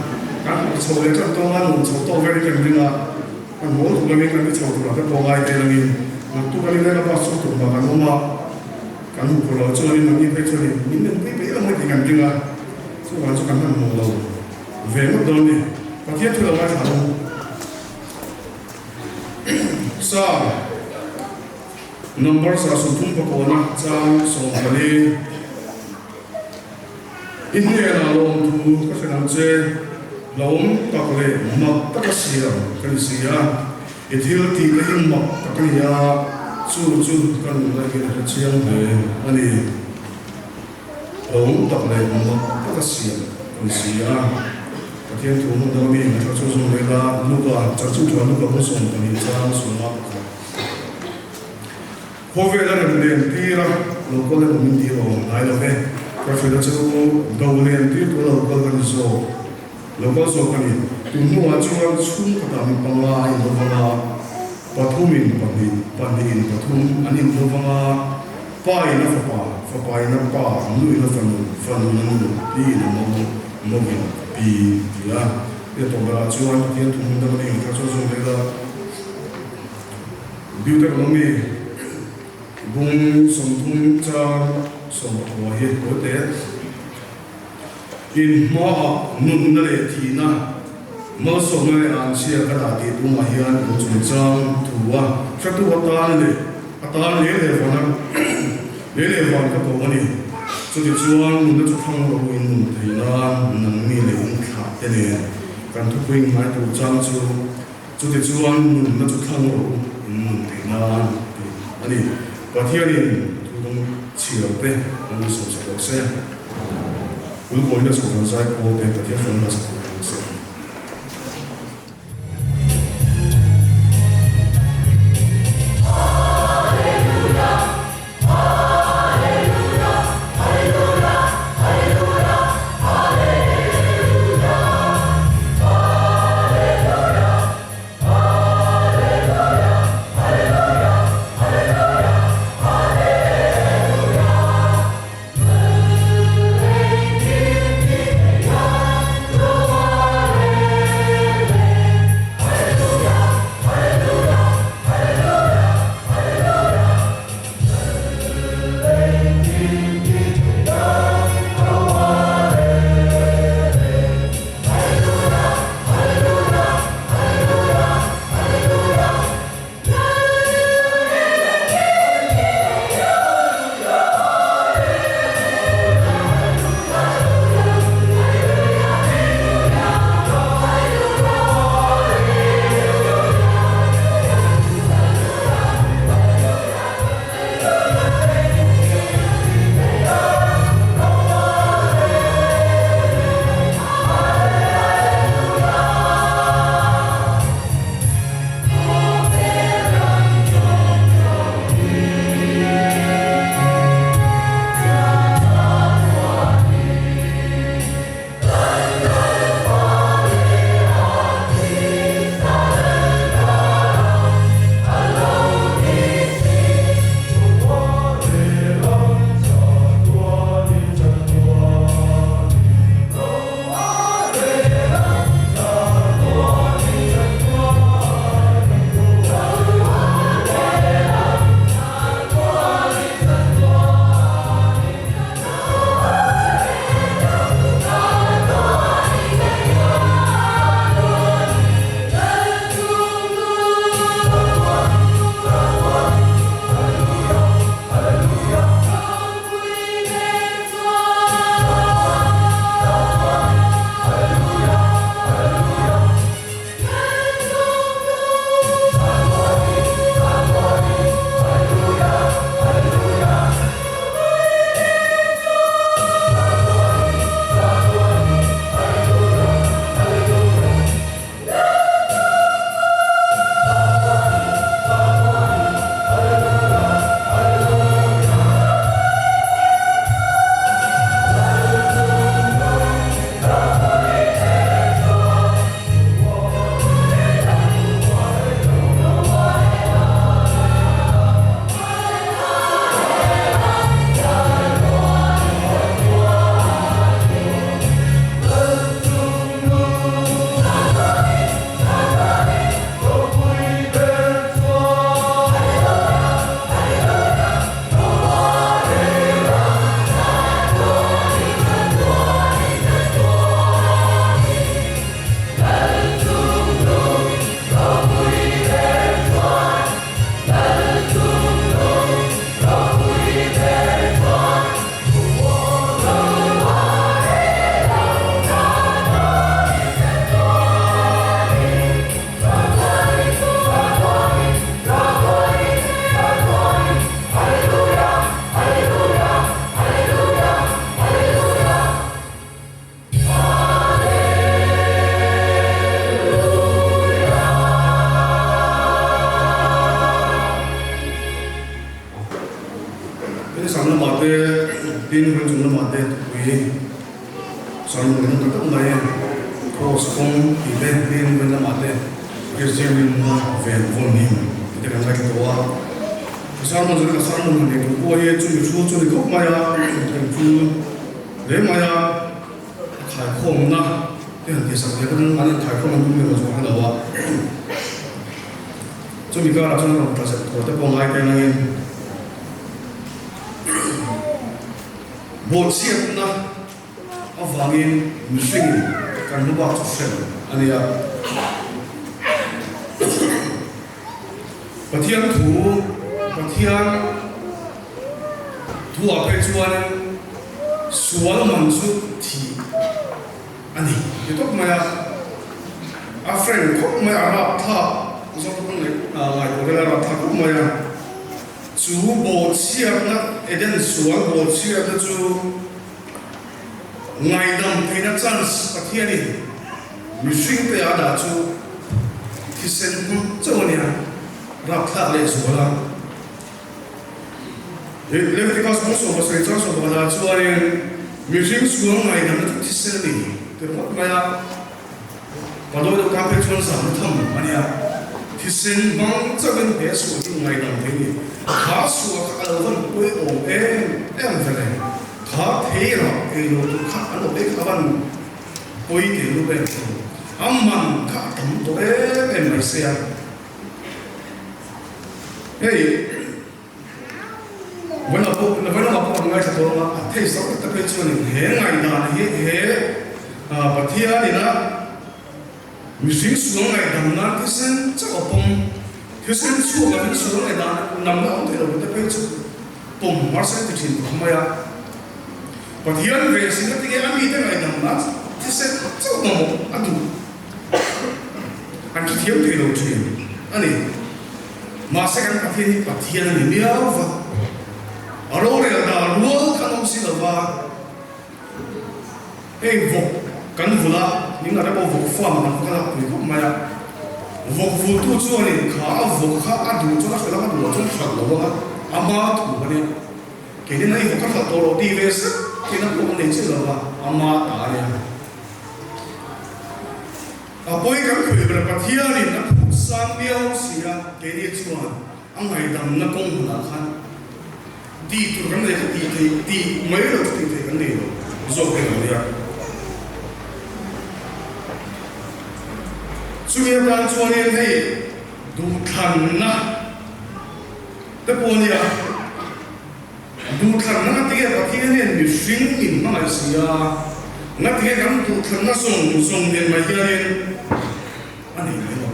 kan chho leh ṭan tawng a, nuam chho tawk verin kan ring a. Kan haw tuk langin kan ti chho tur ah te pawh ngai te langin naktuk an inleng a bus chhung tum vang an awm a, kan hmu pawh lo chuanin mahni phei chuanin min nunpui peih ang mai tih kan ring a, chuvang chu kan hmanhmawh lo ve ngawt dawn ni. Pathian thu lo ngaithla ang u. Psalm number 134 chang 14. I hnenah lawmthu ka hre ang che, hlauhawm tak leh mak taka siam ka ni si a, i thil tih te hi mak tak a ni a, chu chu ka nun lai hian a hre chiang hle a ni. Hlauhawm tak leh mak taka siam ka ni si a, Pathian thu hmun dang ami engthla chu zawm leh la, Luka, Chanchin Tha Luka hmun 14 chang 11. Khawvel a rem len tir a, lo kal emaw min tih awm ngai lo ve. Ka hrilh a chu do len tir tur a lo kal ka ni zawk, lo kal zawk ka ni. Tun hnuah chuan chhungkhatah mi panga a inlo vang a, pathumin pahnih, pahnihin pathum an inlo vang a, pa in a fapa, fapa in a pa, nu in a fanu, fanu in a nu, pi in a mo, mo in a pi ti a. Tia tawh berah chuan Pathian thu hmun dang a ni ang kha chuan zawm leh ila. Deuteronomy bung 30 chang 19 hi hawi teh. In hmaah nunna leh thihna, malsawmna leh anchhia ka dah tih tumah hian in chungchang thu a hratu atan leh atan lei leh vana lei leh van ka ko a ni. Chutichuan nunna chu thlang rawh u in nun thei nan nangni leh in thlah te nen kan thupui ngai tur chang chu Chutichuan nunna chu thlang rawh u, in nun theih nan tih a ni. Pathianin thu dang chhiar te an lo sawm sak rawh se. Kulkawina chhawrhan zai pawl te Pathian hranna sak rawh se. lamah te tupui sermon kan ta tak mai Cross kawng tih te veng vawi lamah te Kristian rinna ven vawn him tih te kan ngaithla tawh a. Ka sermon chu ka sermon han nei tur pawh hi chumi thu chu ni khawp mai a, kan thu hle mai a, a khaikhawmna te han tihsak ve pawn an inkhaikhawm an tum emaw chu ka hre lo a. Chumi karah chuan rawn tla zet thaw te pawh ngai teng angin bawhchhiatna avangin mihringin kan hmu bak chu hrem a ni a. Pathian thu, Pathian thuah phei chuan sual man chu thih a ni ti tawp mai a, a frank khawp mai a, rapthlak zawk pawn ngaihtuah vel a rapthlak khawp mai a, chu bawhchhiatna Eden sual bawhchhiatna chu ngaihdam theihna chance Pathianin mihring te a dah chu thisen hmang chauh a nia, rapthlak leh zual a. Leviticus bung 17 chang 14 ah chuanin mihring sual ngaihdamna chu thisen a ni ti ringawt mai a, padawi deuh tan phei chuan zahna tham a nia. Thisen hmang chauhin he sual hi ngaihdam thei a ni. Kha sual kha a lo van pawi awm em em ve le. Kha thei rah ei lo tur kha an awm ei kha a van pawi teh lut em em. A man kha a tam tawh em em mai sia. Hei vawiin ah pawh vawiin lamah pawh kan ngaithla tawh ang a, a thei zau tak tak phei chuanin he ngaihdan hi he Pathian ina mihring sual ngaihdam nan thisen chauh a pawm, thisen chhuak lovin sual ngaihdan namna awm thei lo te phei chu pawm harsa ti thin khawp mai a. Pathian ve sin a tinge a mite ngaihdam nan thisen chauh mamawh a duh. An hrethiam thei lo thin a ni. Mahse kan Pathian hi Pathian a ni miau va, a rorel dah rual kha an awm si lo va, hei vawk kan vulh a, ning a remo vawk farm ah kan va kal a pui khawp mai a, vawk vultu chuanin kha a vawk kha a duh chuan a hralh ang a duh loh chuan hralh lo ang a, ama thu a nia. Keinin hei vawk a hralh tawh loh ti ve sep tihna pawh kan nei chiah lo va, ama ta a nia. A pawi kan khawih ber Pathianin a phut sang miau si a, keini chuan a ngaihdamna kawng hmunah khan tih tur kan nei kha tih theih tih mai lo chu tih theih kan nei lo zawk reng a nia. Chumi atan chuanin hei duhthlanna te pawh a nia. Duhthlanna ngatinge Pathian hian mihring min hmangaih si a, ngatinge kan duhthlanna zawng zawng nen mai hianin a nei mai lo.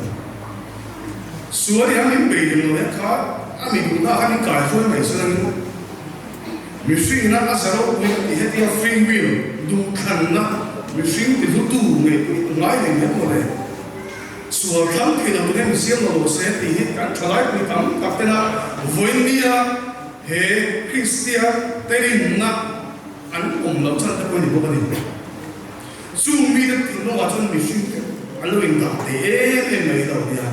Sual hi a min bei lem lo hian kha a mi duhna kha min kai hruai mai chuan mihringina a za ropui a ti hetia free will duhthlanna mihring ti hlutu ngaihtuah ngai nei hian mawle. Sual thlang thei lo turin siam lo lo se tih hi kan thalaipui tam tak tena vawinia he Kristian te rinna an awm loh chhan te pawh a ni bawk a ni. Chung mite thinlungah chuan mihring te an lo indah thei em em mai lo nia.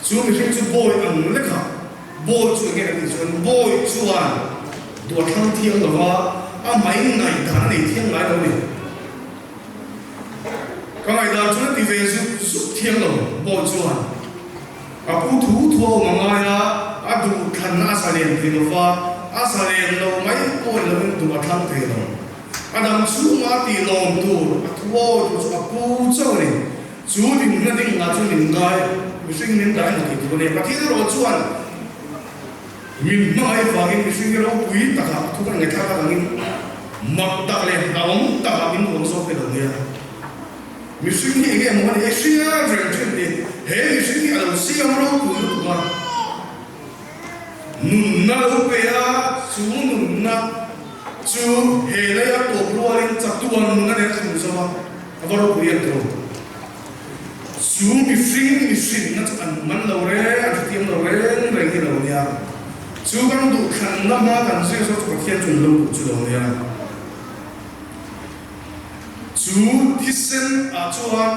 Chu mihring chu bawi ang lekah bawi chu enge kan tih chuan bawi chuan dua thlang thiang lova a mai ngaihdan a nei thiang ngai lo a ni. Ka ngaihdan chuan a ti ve zuk zuk thiang lo pawh chuan a pu thu thu a awm a ngai a, a duh thlanna a zalen thei lo va, a zalen lo mai pawh ni lovin duh a thlang thei lo. A dam chhunga a tih lawm tur a thu awi tur chu a pu chauh a ni. Chu dinhmun a ding ngah chu min ngai mihring min dah emaw tih tur a ni. Pathian erawh chuan Min hmangaih vangin mihring hi ropui takah thu kan ngaihthlak avangin mak tak leh hlauhawm takah min huam zawk te lo nia. Mihring hi enge maw a nih? Hria reng thin ni. He mihring hi a lo siam ropui lutuk a, nunna lo pe a, chu nunna chu he leia tawp rualin chatuan nunna nen a thlung zo a, a va ropui em tawh. Chu mihring mihrinna chu an man lo reng, an hrethiam lo reng reng hi lo nia. Chu kan duhthlanna hma kan zir zawk chu Pathian chu an lo duh chu lo nia. Chu thisen ah chuan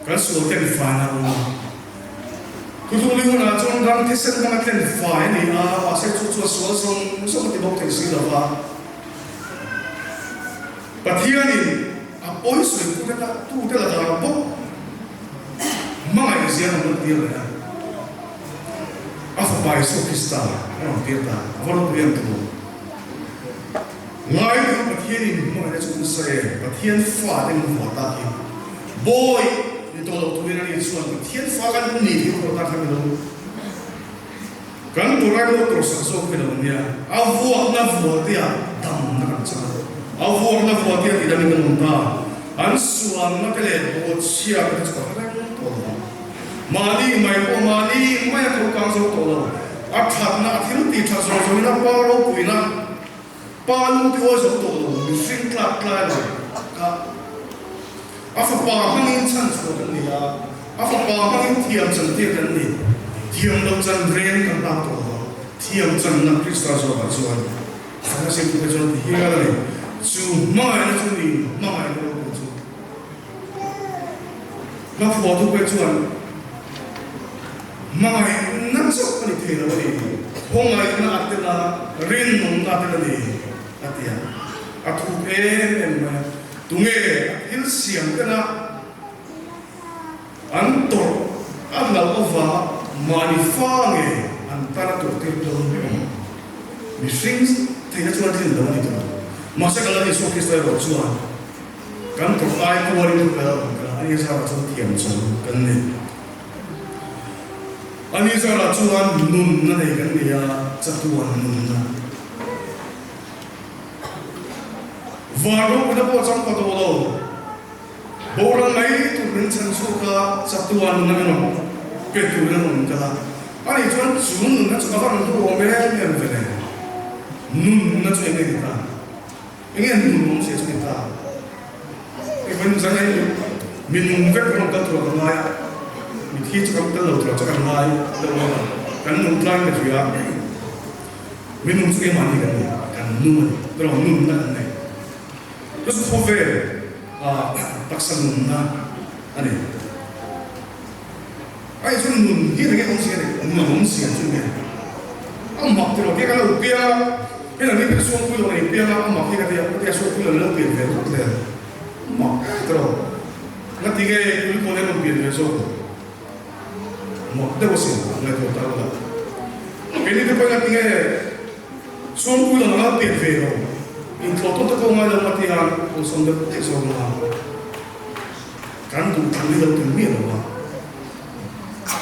kan sual tlen fai na awm a. Thuthung hunah chuan ram thisen hmanga tlen fai a ni a, mahse chu chuan sual zawng zawng a ti bawk thei si lo va. Pathianin a pawi sawitute tute lakah bawk hmangaih zia a rawn tir leh a, a Fapa Isua Krista a rawn tir ta. A va ropui em tawh. Ngaitu Pathianin hmangaihna chu nasa e, Pathian fate min vuah tak hi. Bawi ni tawh loh turin ani chuan Pathian fa kan ni thei tawh tak kha ni lo. Kan turai motor sak zawk hi lo nia, a vuakna vuatea damna kan chang a, a vuakna vuatea tih damin kan awm ta. An suanna te leh bawhchhia te chu ka hre reng tawh lo ang. Mahni mai pawh mahni mai a tho kang zo tawh lo. A thatna, a thil tih that zawng zawngin a pa ropuina, pa lung ti awi zo tawh lo, mihring tlak tlai lo ka a fapa hmangin chhan chhuah kan ni a, a fapa hmangin thiam chantir kan ni. Thiam lo chan reng kan hlak tawh lo a, thiam channa Krista zawkah chuan Chhana Siamtute chuan ti hial a ni. Chu hmangaihna chu ni hmangaihna ropui chu. Hla phuahtu pawh chuan hmangaihna chauh a ni thei lo a ni, khawngaihna a tel a, rinawmna a tel a ni a ti a. A thuk em em mai a, tunge a thil siam tena an tawrh a hlauh avanga mahni fa nge an tan a tawrh tir dawn em? Mihring theihna chuan a tlin lo a ni tawh. Mahse ka Lal Isua Krista erawh chuan Kan tawrh ai kualin thu kal a awm ta, ani zarah chuan thiam chang kan nei. Ani zarah chuan nunna nei kan nei a, chatuan nunna. Van ropuina pawh chang pa tawh lo, boral mai tur min chhan chhuak a, chatuan nunna min rawn pe turin an awm kal a. Ani chuan chu nunna chu ka va rawn duh awm em em ve le, nunna chu eng nge ni ta? Enge nun awm sia chu ni ta? Hei vawiin zan hi mi nung vek rawng kal tur ka ngai a, mi thi chu kan kal lo tur chu kan ngai deuh lo a, kan nung tlangin ka hria a, mi nung chu keimahni kan ni, kan nung a ni, erawh nunna kan nei. Chu chu khawvel ah taksa nunna a ni. Hei chu nun hi enge awm sia ni, nun awm sia chu nge a mak tiraw tia kan lo piang a, hei nang hi ka suangpui lo nei piang a, a mak hi ka tia, ka tia suangpui lo lo pian ve ringawt le, a mak em tiraw, nga ti nge kulikawn hian rawn pian ve zawk ang, mak deuh asin a ngaihtuah ta ula, keini te pawhin nga ti nge suangpui lo nanga pian ve lo, inthlawh tawn te pawh ngai lo nga ti hian awlsam deuh daih zawk ang a. Kan duh thu hi lo ti miah lo a,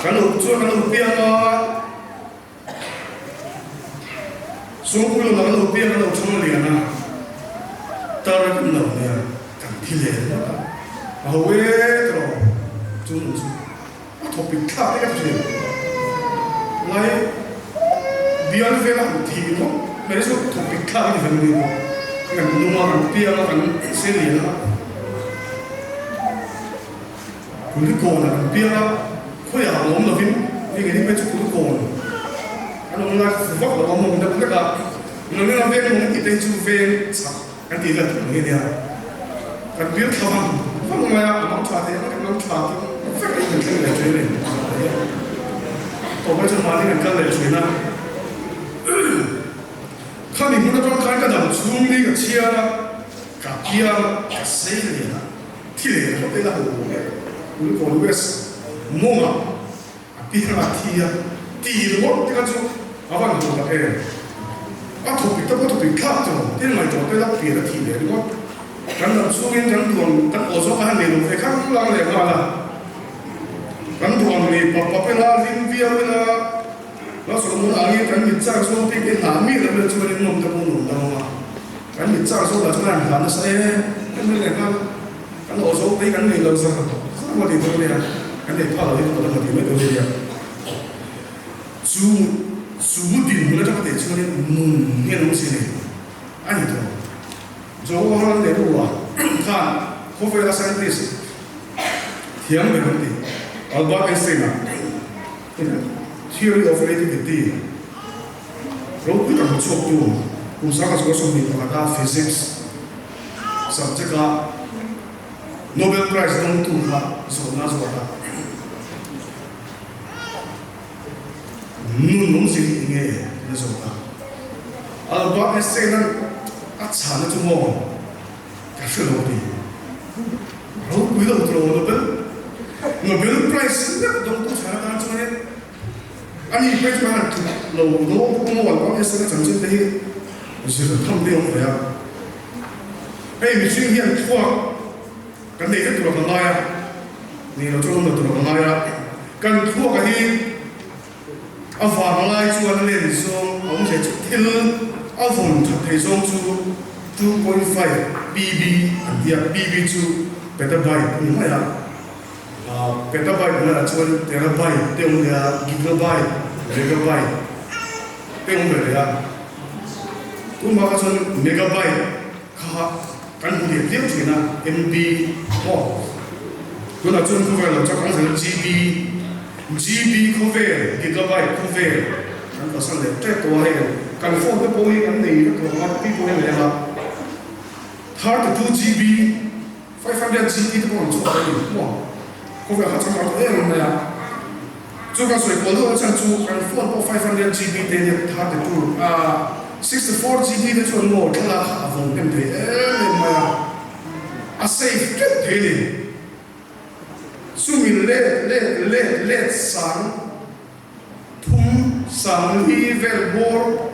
kan uk chuan kan lo piang a, Sawngpui lamah kan lo piang a, lo chhang lian a, tar kan lo nia, kan thi leh ringawt a, a ho e tawh chu nun chu a thawpik thlak te ka ti thin. Ngai bial vela han thi ringawt mai chu thawpik thlak a ni ve mai bawk. Kan nung a, kan piang a, kan se lian a, Kulikawn ah kan piang a, khawiah a awm lovin hei ngei phei chu Kulikawn an awm lai fu vak lo a, mawng deuh hlek a, Nunena veng mawng tih te hi chu veng chak kan tih vel tur ang hi a nia. Kan bial thla vang vang mai a, a mang tha thei ang kan mang tha chu vek in kan thleng leh thin a ni. Tawpah chuan mahni kan kal leh thin a. Khami hmun atang khan ka dam chhung ni ka chhiar a, ka piang a, ka sei lian a, thi leh hlawk ila ho awm e. Kulikawn West mawngah a piang a, thi a, ti ringawt te kha chu a van ho tak em. A thawpik te pawh thawpik thlak chu tin ngaihtuah te la pian a thi leh ringawt. Kan dam chhungin kan duang kan aw zawk a han nei lo ve khang lang leh nghal a. Kan duang nei pap pap ila, hlim viau ila. Lal Solomon angin kan mit chak zawng pek e hlah mi lam leh chuan in nawm te pawh nuam dang a, kan mit chak zawk lah chuan an hlah nasa e kan nei leh nghal kan aw zawk te hi kan nei lo zar zar maw tih dawn nia, kan nei phah lo hi kan awm tih mai dawn nia. Chu chu dinhmun atanga teh chuan in nun hian awm si nei a ni tawh. Jawaharlal Nehru-a khan khawvela scientist thiam ber an ti, Albert Einstein-a. Theory of Relativity ropui tak hmuchhuaktu kum 1921 a Physics subject a Nobel Prize dawngtu kha zawhna a zawt a, Nun awmzia hi enge tiin a zawt a. Albert Einstein-a'n a chhana chu maw? Ka hre lo a ti. Ropui lo tawh Nobel Nobel Prize meuh dawngtu chhan atan chuanin ani phei chu han tluk lo dawn pawh maw an Einstein a chanchin te hi zir tham te awm ve a. Hei mihring hian thluak kan nei vek tur a ka ngai a, nei lo chuan awm lo tur a ka ngai a, kan thluak a hi A vang lai chuan len zawng a awm thei chu thil a vawn that thei zawng chu 2.5 PB an ti a, PB chu petabyte a ni mai a, petabyte bulah chuan terabyte te awm leh a, gigabyte, megabyte te awm ve leh a, tun bakah chuan megabyte kha kan hmu leh viau thin a, MB maw? Tunah chuan khawvel lo chak ang zel GB, GB khawvel, gigabyte khawvel kan kalsan leh tep tawh a, hei kan phone te pawh hi kan nei vek tawh ang a, pi pawh hi a nei ang a, 32 GB, 500 GB te pawh an chhuak a ni maw? Khawvel kha changkang tawh em mai a, chu kan sawi kual deuh a chhan chu kan phone pawh 500 GB te nia 32 a 64 GB te chuan maw thlalak kha a vawng hnem thei em em mai a, a safe teuh thei a ni. Chumi let let let let sang thum sang li vel bawr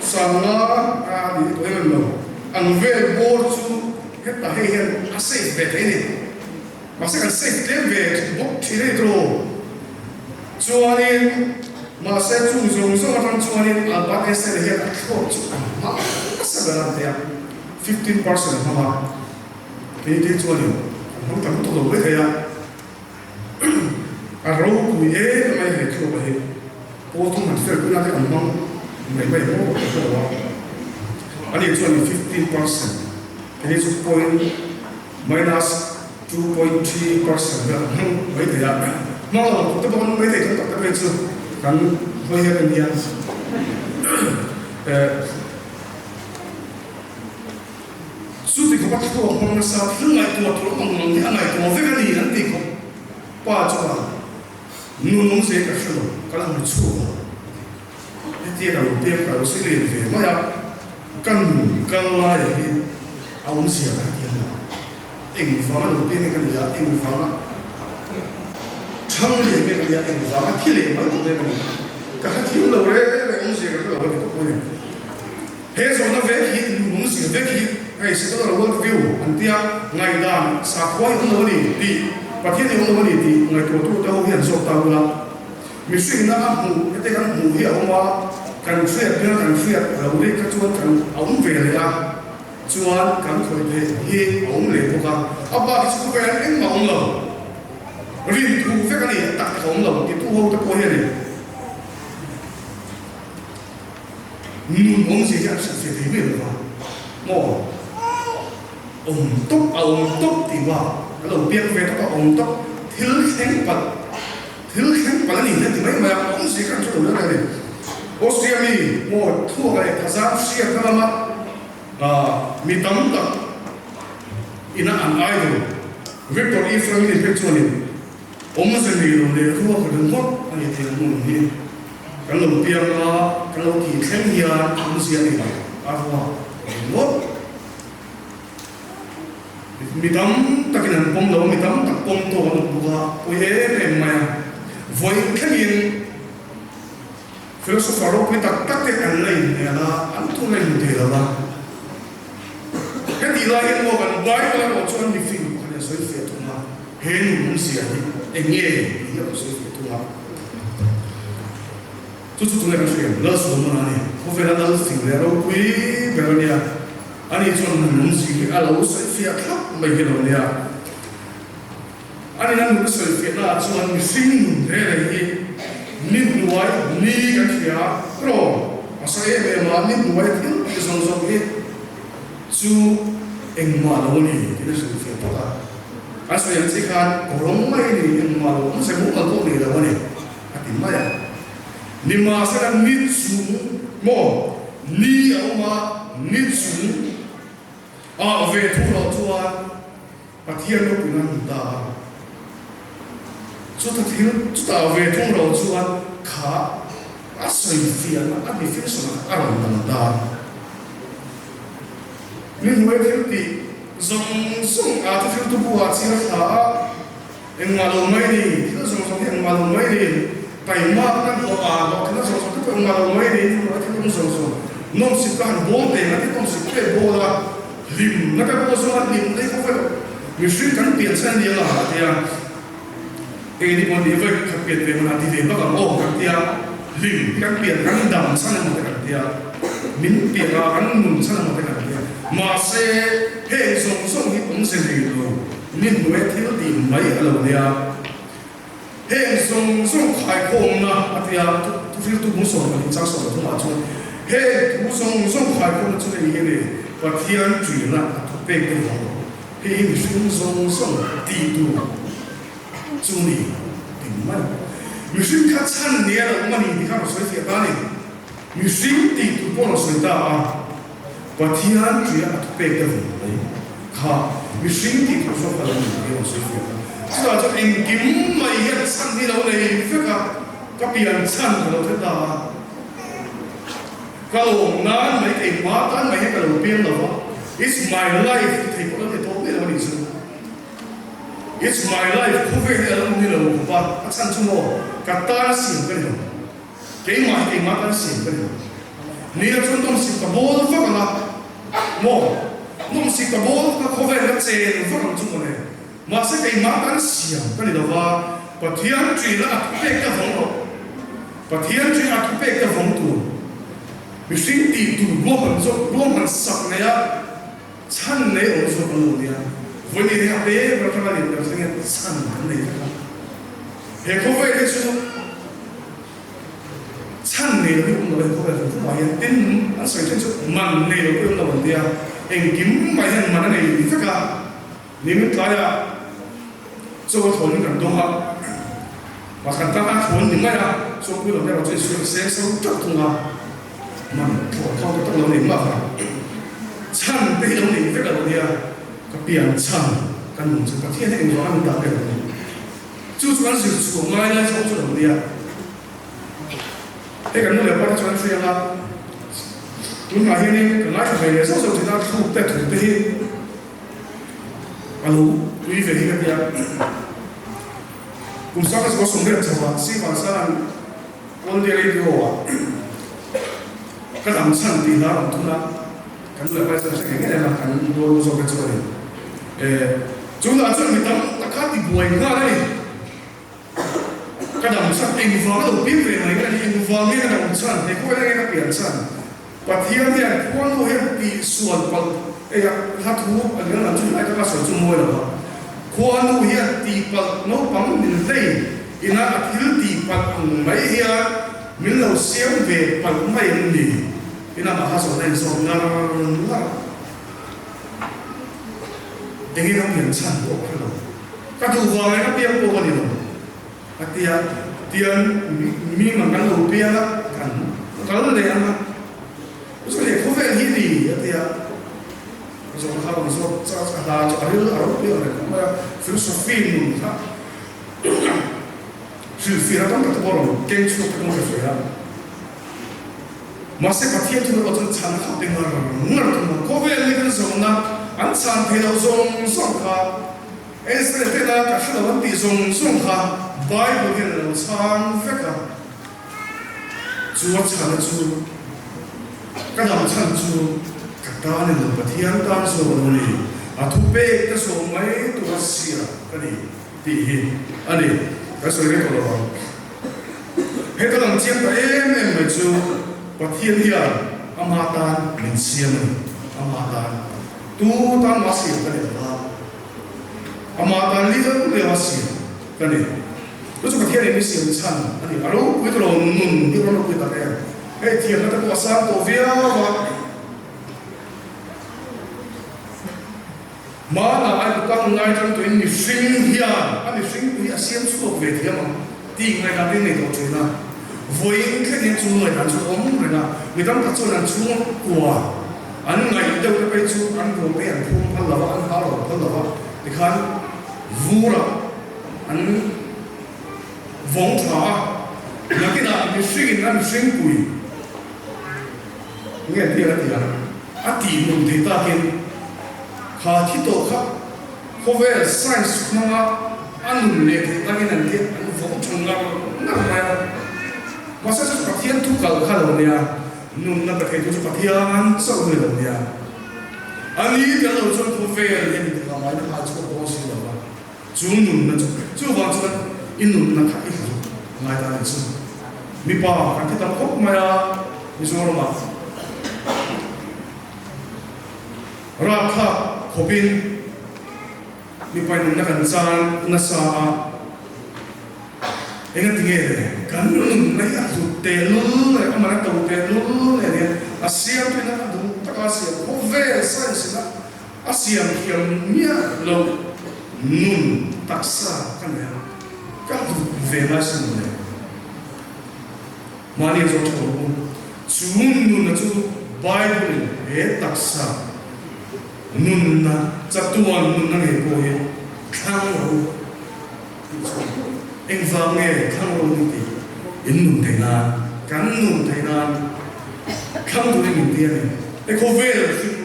sang nga a ni tawh em em lo ang vel bawr chu heta hei hian a safe ve thei a ni. Mahse kan safe tlem ve bawk thin a ni tawh. Chuanin mahse chung zawng zawng atang chuanin Albert Einstein hian a thluak chu an hmang nasa ber a ni a, 15% a hmang a. Kei te chuanin an hmang tam lutuk lo mai thei a, a ropui em mai hei thluak a hi. Pawl thum han fel pui te kan hmang mai mai maw ka hre lo a. Ani chuanin 15% kei chu point minus 2.3% vel an hmang mai thei a, hmang lo tuk te pawh an mai thei tho tak tak phei chu kan hawi hian a nia. Chuti khawpa thluak hmang nasa thil ngaihtuah tur ang ang hi a ngaihtuah vek a ni an tih khawp pa chuan nun awm ze ka hre lo, ka la hmu chhuak lo. Hetia ka lo piang ka lo si lian ve mai a, ka nun kal lai hi a awmzia ka hrethiam lo. Engvanga lo piang nge ka ni a, engvanga thang lian nge ka ni a, engvanga thi leh mai tur nge ka ni a, ka hrethiam lo reng reng awmzia ka hre lo a ni tawp mai a ni. He zawhna vek hi nun awmzia vek hi hei secular world view an tia ngaihdan sakhua i awm lo a ni tih Pathian i awm lo a ni tih ngaihtuahtu te ho hian zawk ta ula. Mihringna a hmuh hete kan hmuh hi a awm a, kan hriat hmel kan hriat lo rih kha chuan kan awm ve leh a, chuan kan khawih theih hi a awm leh bawk a, a bak hi chu khawvel engmah a awm lo, rin thu vek a ni, tak tak a awm lo titu ho te pawh hian nun awmzia hi an hrilh ve thei mai lo va, maw awm tawp a awm tawp tih bak a lo piang ve tawp a awm tawp thil thleng palh. Thil thleng palh a ni hian ti mai mai a, awmzia kha an hre lo reng a ni. Austria mi maw thuak leh thazam hriatna lama mi tam tak ina an idol Viktor E. Franklin phei chuanin awmze nei lo leh ruak ringawt a ni thei ang hmun hi kan lo piang a, kan lo tih thleng hian awmzia a nei lo a ruak ringawt. Mi tam takin an pawm lo a, mi tam tak pawm tawk an awm bawk a, pawi em em mai a. Vawi thlengin philosopher ropui tak tak te an la inhnial a, an tun la inhmu thei lo va. Hetih lai hian maw kan Bible erawh chuan mi fing pakhat in a sawi fiah thung a, he nun awmzia hi eng nge tih hi a rawn sawi fiah thung a. Chu chu tunge kan hriat? Lal Solomon a ni. Khawvela lal fing leh ropui ber a nia. Ani chuan nun awmzia hi a lo sawi fiah thlap mai hi lo nia. Ani a nun a sawi fiahna ah chuan mihring nun reng reng hi ni hnuai ni kan hria tawng a sawi em em a, ni hnuai thil tih zawng zawng hi chu engmah lo a ni tiin a sawi fiah phawt a. A sawi ang chi khan kawrawng mai a ni, engmah lo awm se mumal pawh nei lo a ni a ti mai a. Nimahsela ni chung maw ni a awm a, ni chung ah ve thu loh chuan Pathian ropuina a hmu ta a. Chuta thil chutah ve thung loh chuan kha a sawi fiahna a definition ah a rawn dang ta. Ni hnuai thil tih. Zawng zawng a thuhriltu bu ah chhiar thla a, engmah lo mai ni, thil zawng zawng hi engmah lo mai ni, taimak nan hlawh ah hlawh thilna zawng zawng te pawh engmah lo mai ni, thil thil awm zawng zawng nawmsip ka han bawl teng a ti nawmsip te bawl a, hlimna te pawh zawng a hlimna hi khawvel mihring kan pian chhan a ni ang a tia, eng ni pawh ni vawi khat pian ve hmanah ti ve bak ang aw kan tia, hlim hi kan pian kan dam chhan emaw te kan tia, min pian a kan nun chhan emaw te kan tia. Mahse, heng zawng zawng hi awmze nei lo, ni hnuai thil tih mai a lo nia. Heng zawng zawng khaikhawmna a tia thuhriltu hmusawm pahnih chang 30 ah chuan heng thu zawng zawng khaikhawmna chu hei hi a ni, Pathian ṭihna a thupek te vang hei hi mihring zawng zawng tih tur chu ni tih mai. Mihring kha chhan nia lo awm a ni tih kha a rawn sawi fiah ta a ni. Mihring tih tur pawh a rawn sawi ta a. Pathian ṭia a thupek te vawng mai kha mihring tih tur zawk a lo ni tih a rawn sawi fiah a. Chutah chuan engkim mai hian chhan hi lo nei vek a, ka pian chhan ka lo hre ta a. Ka lawm nan mai keimah tan mai hian ka lo piang lo va, It's my life ti thei pawh lo ni tawh mai lo a nih chu. It's my life khawvel hi a lo ni lo khawp a, a chhan chu maw ka tan a siam ka ni lo. Keimah hi keimah tan siam ka ni lo. Nia chuan nawmsik ka bawl vak ang a, maw? Nawmsik ka bawl vak a, khawvel ka chen vak ang chu mawle. Mahse keimah tan siam ka ni lo va, Pathian ṭihna a thupek ka vawng rawh. Pathian ṭihna a thupek ka vawng tur. Mihring tih tur ruahman zawk, ruahman sak nei a, chhan nei awm zawk an lo nia. Vawiin hi a pek ber atanga lian ber thlengin chhan kan nei vek a. He khawvel hi chu chhan nei lo hi awm lo a, he khawvel hrim hrimah hian tin an sawi thin chu man nei lo pawh hi awm lo an tia, engkim mai hian man a nei vek a, nimin tlaiah chaw a thawn in kan dawng a, pakhat tan a thawn ni mai a, chawpui lam erawh chu insual seng so teuh thung a, man thawn thawn tak tak lo nei mah a, chhan te hi lo nei vek a lo nia, ka pian chhan ka nun chu Pathian hi engvang a min dah ber lo ni. Chu chu an zir chhuah ngai lai zawk chu lo nia. Hei kan nu leh pa te chuan an hria anga, tunah hianin ka ngaithla ve leh zauh zauh thin a, thluk te thu te hi a lo tui ve hi ka tia. Kum sang ka 30 chho ah Sivan Saran All India Radio ah ka dam chhan tih hla rawn thun a, kan nu leh pa te chuan hre ngei ngei anga kan rual zawk te chuanin Chungah chuan mi tam tak kha tibuai nghal a ni. Ka dam chhan engvang a lo piang ve mai nge a ni, engvang nge ka dam chhan, he khawvel nge ka pian chhan. Pathian hian khuanu hian tihsual palh ei a, hla thu a nia lam chu helai taka sawi chu mawi lo va. Khuanu hian tihpalh naupang min hlei ina a thil tihpalh ang mai hian min lo siam ve palh mai em ni? Ina mah kha zawhna inzawm ngar ngar. Engin a pian chhan pawh ka hre lo. Ka duh vang leh ka piang pawh ka ni lo. A tia, tian mi mang kan lo piang a, kan kal leh ang a. Chu leh khawvel hi ni, a tia. Zawhna kha rawn zawt chak a, hla chu a ril a ropui ang reng khawp mai a, philosophy nun kha hrilhfiah tam tak te pawh rawn keng chhuak te pawh ka hre ve a. Mahse Pathian chu erawh chuan chhan kha pe ngar ngar thung a, khawvel hi kan zawhna an chhan thei loh zawng zawng kha, Israel tena ka hre lo an tih zawng zawng kha Bible hian a lo chhang vek a, chu a chhana chu ka dam chhan chu ka tan emaw Pathian tan zawk a lo ni, a thupek ka zawh mai tur a sia ka ni tih hi a ni, kan sawi reng tawh lo ang. Heta lang chiang ta em em mai chu Pathian hian ama tan min siam a ni. Ama tan. Tu tan mah siam ka ni lo va, ama tan lio lio a siam ka ni. Chu chu Pathian in min siam chhan a ni. A ropui ta lo nun hi a rawn ropui tak em. Hei thiamna te pawh a sang tawh viau a. Hmanah ai ku kang ngai tang tuin mihring hian a mihring pui a siam chhuak ve thiam ang tih ngaihdan te nei tawh thin a. Vawiin thleng hian chu ngaihdan chu a awm reng a, mi tam tak chuan an chhung kua an ngaih deuh te phei chu an ruang te an phum phal lo va, an hau lo phal lo va, tikhan vurah an vawng tha a, nakinah mihringin a mihring pui nge tia a ti a, a tih nun thei takin. Kha thi tawh kha khawvel science hmanga a nun leh theih dangin an ti an vawng tha ngar ngar mai a. Mahse chu Pathian thu kal kha lo nia, nunna pe theitu chu Pathian chauh ni lo nia. A ni tel lo chuan khawvel hian inti ngai na hai chhuak dawn si lo va, chu nunna chu chuvang chuan i nunna kha i hlut ngai ta ni chu. Mipa kan thi tam khawp mai a Mizoramah. Rapthlak khawpin mipai nunna kan chan nasa a, engati nge le kan nunna hi a hlut tehlul leh amah a to tehlul leh nia a siam thin a, a duh taka a siam khawvel science in a siam thiam miah loh nun taksa ka nei a, ka hlut ve ngai sin le. Mahni a zawng tha lo u. Chu nunna chu Bible-in he taksa nunna, chatuan nunna ngei pawh hi thlang rawh u tih chu a ni. Engvang nge thlang rawh u ni tih in nun theih nan, kan nun theih nan thlang turin min ti a ni. He khawvel hrim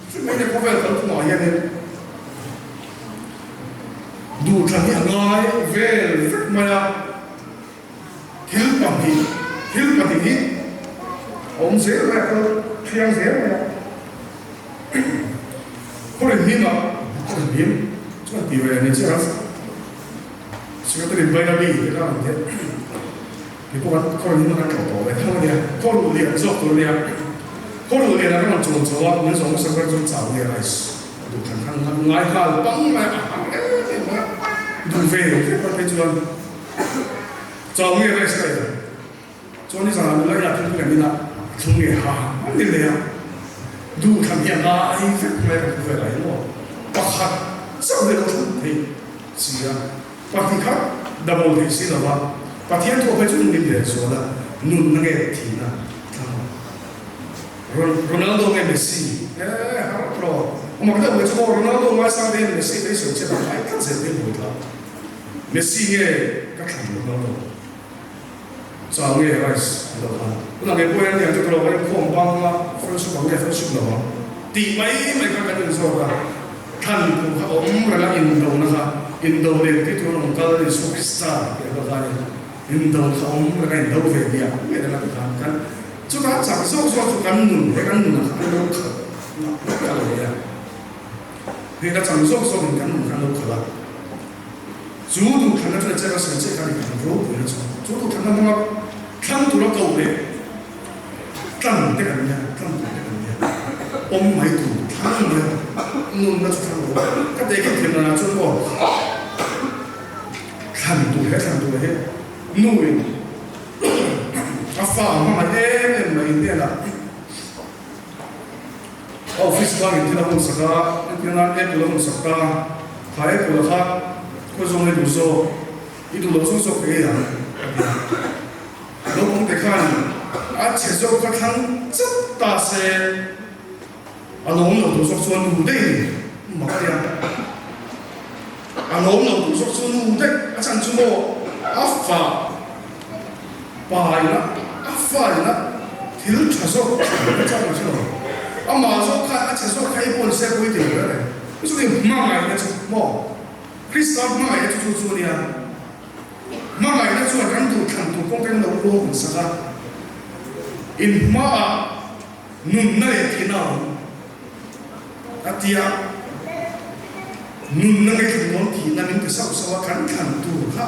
hrim mai te khawvel kan thumah hianin duhthlan hi a ngai vel vek mai a. Thil pahnih, thil pahnih hi a awm zel mai a, kal thiang zel mai a. Khaw rin hlim ah, khaw rin hlim chuan ti ve ni chiah a, Secretary Bairabi te kha an tia, kei pawh kan khaw rin hlim ah kan tlawh tawh ve tho a nia, khaw ruh lian zawk tur a nia, khaw ruh lian ah ka rawn chuan chho a, min zawng hmasa ber chuan chau nge rice a duh than khan ngai nghal pang mai a, a hang em em mai a, duh ve vek a phei chuan. Chau nge rice ka ei ang. Chuan nizan ah nula ila thil kan in a, a thlung nge ha an ni leh a. Duh thlan hi a ngai vek mai ka thu vel ah hian aw. Pakhat chauh hi a lo thlan thei si a, pahnih kha double thei si lo va. Pathian thu ah phei chu nun in leh zual a, nunna nge thihna thlang ang. Ronaldo nge Messi? Eh har tawh. Mak deuh mai chu aw Ronaldo ngaisang te hian Messi te hi sawi chhiat ang ngai tlat zel te hi buai thlak. Messi nge ka thlan lo hlauh lo. Chau nge rice an lo khan. Tunah nge pawh hian tiang chu ka lo va inkhawm bang a, fellowship ang nge fellowship lo ang tih mai mai kha kan inzawk a. Thlan tur kha awm reng a indo na kha indo nen tih tur an awm kal Isua Krista tih an lo khan in indo kha awm reng a indo ve diak mai reng a ti khan kan chutah chak zawk zawk chu kan nun he kan nunah kha an lo khalh nak nak a lo nia. Hei ka chang zawk zawk in kan nun khan lo khalh a, chu duhthlanna chu che ka sawi chiah kha ni kan ropui na chu, chu duhthlanna hmanga thlang tura ko leh tlang te kan nia, tlang tur te kan nia, awm mai tur thlang mai a, nunna chu thlang lo a, ka tehkhin thiam danah chuan aw thlan tur he thlan tur he nu in a fa a hmangaih em em mai in hnenah. A office bangin thil a hun sak a, entir nan apple a hun sak ta, kha apple a kha khawi zawng i duh zawk, i duh loh zawk zawk ka ei ang a ti a. Naupang te khan a chhe zawk kha thlang chauh ta se a lawm lo duh zawk chuan nu daih ni mak a nia. A lawm lo duh zawk chu nu daih a chan chu maw a fa Pa ina a fa ina thil tha zawk ka chak ang che lo. Amah zawk kha a che zawk kha i pawn se pawh i ti lo reng. Chu chu hmangaihna chu maw? Krista hmangaihna chu chu chu a nia. Hmangaihna chuan kan duh thlan tur kawng kan lo ruang hun sak a. In hmaah nunna leh thihna a awm a ti a. Nunna ngei thlan dawn thihna min ti sauh sauh a, kan thlan tur kha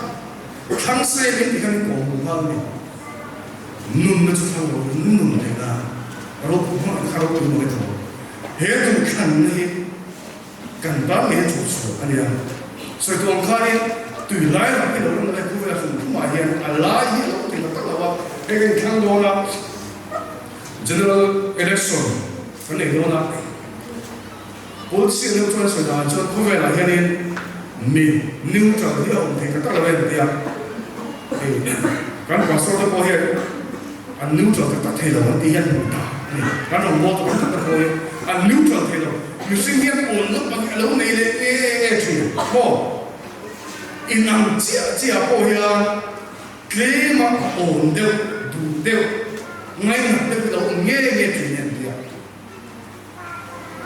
Thlang se min ti khan in kawm duh nghal a ni. Nunna chu thlang lo in nun theih na ropui hmang kha ropui mawi tho. He duh thlanna hi kan tan ngei a chhuah chhuah a nia. Sawi tuang khanin tui lai ram hi lo ram na leh khawvel a hrum hrumah hian a lai hi a lo ti ta tak lo a, hei kan inthlang dawn a, General Election kan nei dawn a. Politician deuh chuan sawi dan chuan khawvelah hianin mi neutral hi a awm thei tak tak lo em tia hei kan pastor te pawh hian an neutral tak tak thei lo an tih hian hmuh ta a ni. Kan rawngbâwl tak tak te pawh hi an neutral thei lo. Mihring hian awn lawk ang hi a lo nei leh nge nge thin maw? Inang chiah chiah pawh hian tlema awn deuh, duh deuh, ngainat deuh hi lo awm nge nge thin em tia.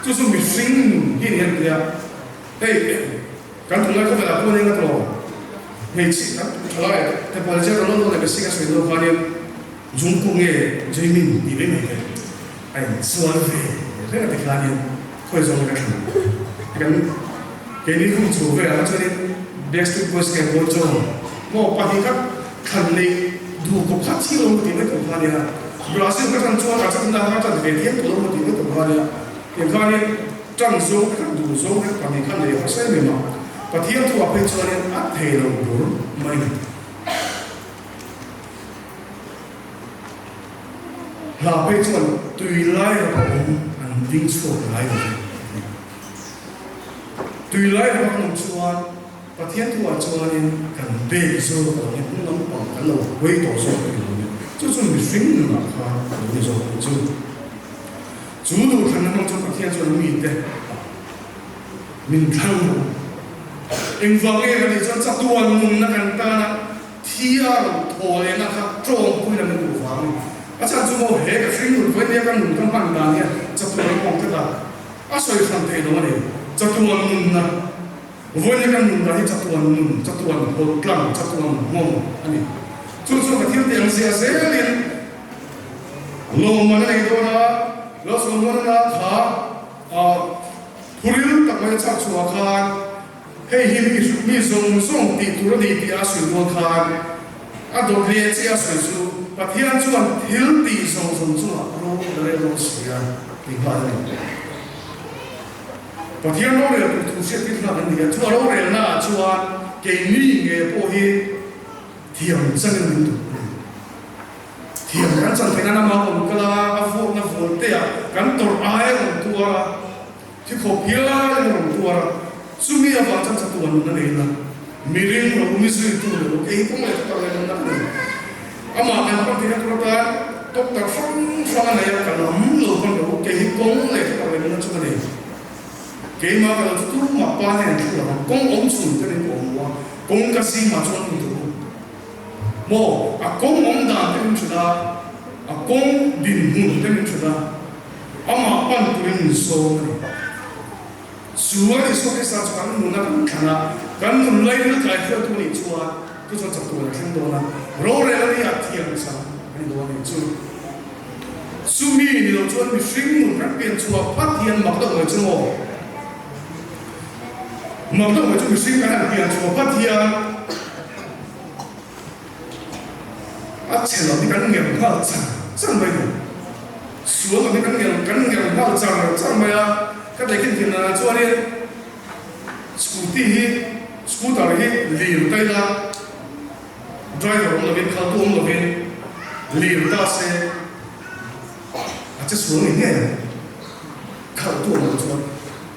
Chu chu mihring nun hi ni an ti a. Hei kan tunlai khawvelah pawh nia ka tawh hmeichhi kan thalai te pawh hi chiah Ronaldo leh Messi ka sawi dawn khanin Jungkook nge Jaemin tih mai mai te a inchuan ve reng a ti khanin khawi zawng ka thlan kan keini hun chho velah kha chuanin Backstreet Boys nge Boyzone maw pahnih kha thlan neih duh kawp kha thil awm tih mai tur kha nia Brazil ka thlan chuan Argentina kha thlan ve thiam tawh lo maw tih mai tur kha nia tiang khanin Ṭan zawng te khan duh zawng te pahnih khan lei hmasa em em a, Pathian thu ah phei chuanin a thei lo bur mai ni. Hla phei chuan tui lai rapa awm an ding chhuak ngai lo ve a ni. Tui lai rapa kan awm chuan Pathian thu ah chuanin kan bek zawk lo in hmun lampang kan lo hawi tawh zawk a ni lo ni. Chu chu mihring nunah khan a lo ni zawk a ni chu. Chu duhthlanna hmang chuan Pathian chuan mite min thlang rawh. Engvang nge ka tih chuan chatuan nunna kan tana thi a rawn thaw lehna kha tawngpuina min duh vang a ni. A chhan chu maw he ka hring nun vawi nia ka nun ka hman dan hian chatuan a awm tlat a, a sawi hran theih lo a ni. Chatuan nunna vawi nia ka nun dan hi chatuan nun, chatuan hawlh tlang, chatuan nghawng a ni. Chu chu ka thil tih ang zia zelin Lawmman a nei dawn a, lo sawmnawn a kha phuril tak mai a chhak chhuah khan hei hi mi mi zawng zawng tih tur a ni tih a sawi rual khan a dawt leh chiah a sawi chu Pathian chuan thil tih zawng zawng chungah ro la rel dawn si a tih nghal a ni. Pathian rorel tur thu hriat tir nghal an ni a, chu a rorelnaah chuan keini nge pawh hi thiam changin min duh a ni. Thiam kan chan theihna lama awm kal a, a vuakna vual te ah kan tawrh ai a rawn tuar a, thi khawp hial in a rawn tuar a, chumi avang chuan chatuan nun a nei la, mi ring lo, mi zuitu lo, kei kawng leh thutak leh nunna ka nei. Amah kan hman theihna tur atan doctor hrang hrang a nei a, ka lam lo hman lo, kei hi kawng leh thutak leh nunna chu ka nei. Keimah ka lo chu tumah pa nen thu lo ang, kawng awm chhun te min pawh hmu a, kawng ka zimah chuan hmu tur u. Maw, a kawng awm dan te min hrilh a, a kawng dinhmun te min hrilh a, amah pan turin min sawm a ni. Chu a ni Sawkisa chu kan nun a kan thlan a, kan nun lairil tlai hruaitu a nih chuan chu chuan chaktuan a thleng dawn a, rorel a ni a thiam chang a ni dawn a nih chu. Chumi ni lo chuan mihring nun kan pian chhuah phat hian mak deuh mai chu maw? Mak deuh mai chu mihring kan han pian chhuah phat hian a chhe lo hi kan ngel nghal char char mai ni. Sual lo hi kan ngel kan ngel nghal char char mai a, ka tlekin thin danah chuanin scooty hi scooter hi lir ta ila driver awm lovin khaltu awm lovin lir ta se a che sual ngei ngei ang. Khalh tu awm loh chuan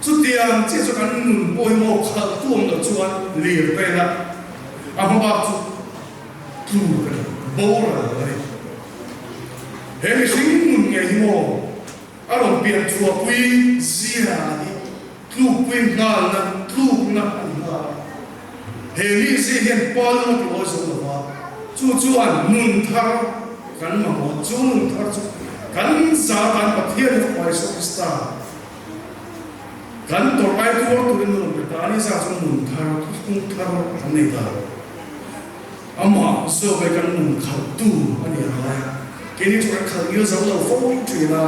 chutiang chiah chu kan nun pawh hi maw khalh tu awm loh chuan lir vela a hma bak chu tlu ka ni, boral a ni. He mihring nun ngei hi maw a rawn pian chhuahpui zia hi tlukpui nghalna tlukna a ni nghal a. He mi zia hian pa lung a ti awi zo lo va, chu chuan nun thar kan mamawh, chu nun thar chu kan za tan Pathian Fapa Isua Krista kan tawrh ai tuar turin nun pe ta a ni, za chu nun thar, thuthlung thar kan nei ta. Amah zawk ai kan nun khalhtu a ni ang lai a, keini chu kan khalh ngil zo lo fo thin a,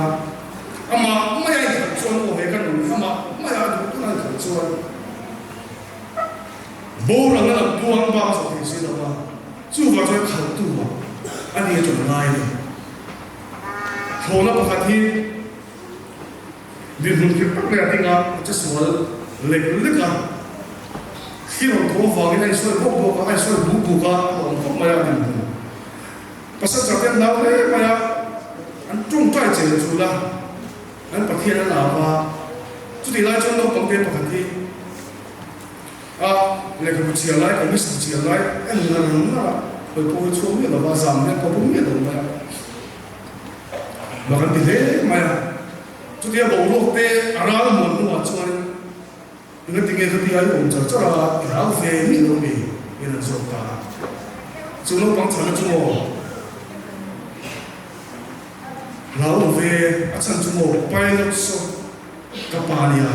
amah mai a inkhalh chuan aw he ka nun amah mai a duh tuna inkhalh chuan, Boral a lo tuang bak zawh thei si lo a, chuvang chuan khaltu ah a ni a ṭawng ngai lo. Thlawhna pakhat hi dinhmun khirh tak leh a ding a, a che sual lek lek a, thli rawn thaw avangin a insawi bawk bawk a, a insawi buk buk a, a awm khawp mai a dinhmun. Passenger te an nau hle mai a, an ṭawngṭai chel chul a. An Pathian a lak a, chutih lai chuan naupang te pakhat hi a lehkhabu chhiar lai, commission chhiar lai en ngar ngar a, hawi pawh hi chhuak miah lo va, zam hian pawh pawh miah lo mai a, mak an ti hle mai a. Chutia boruak te a ral muan hnuah chuan Engati nge ka tia i awm char char a, i hlau ve miah lo mi? in an zawt ta a. Chu naupang chhana chu maw? Hlau lo ve, a chhan chu maw? Pilot saw. Ka pa nia.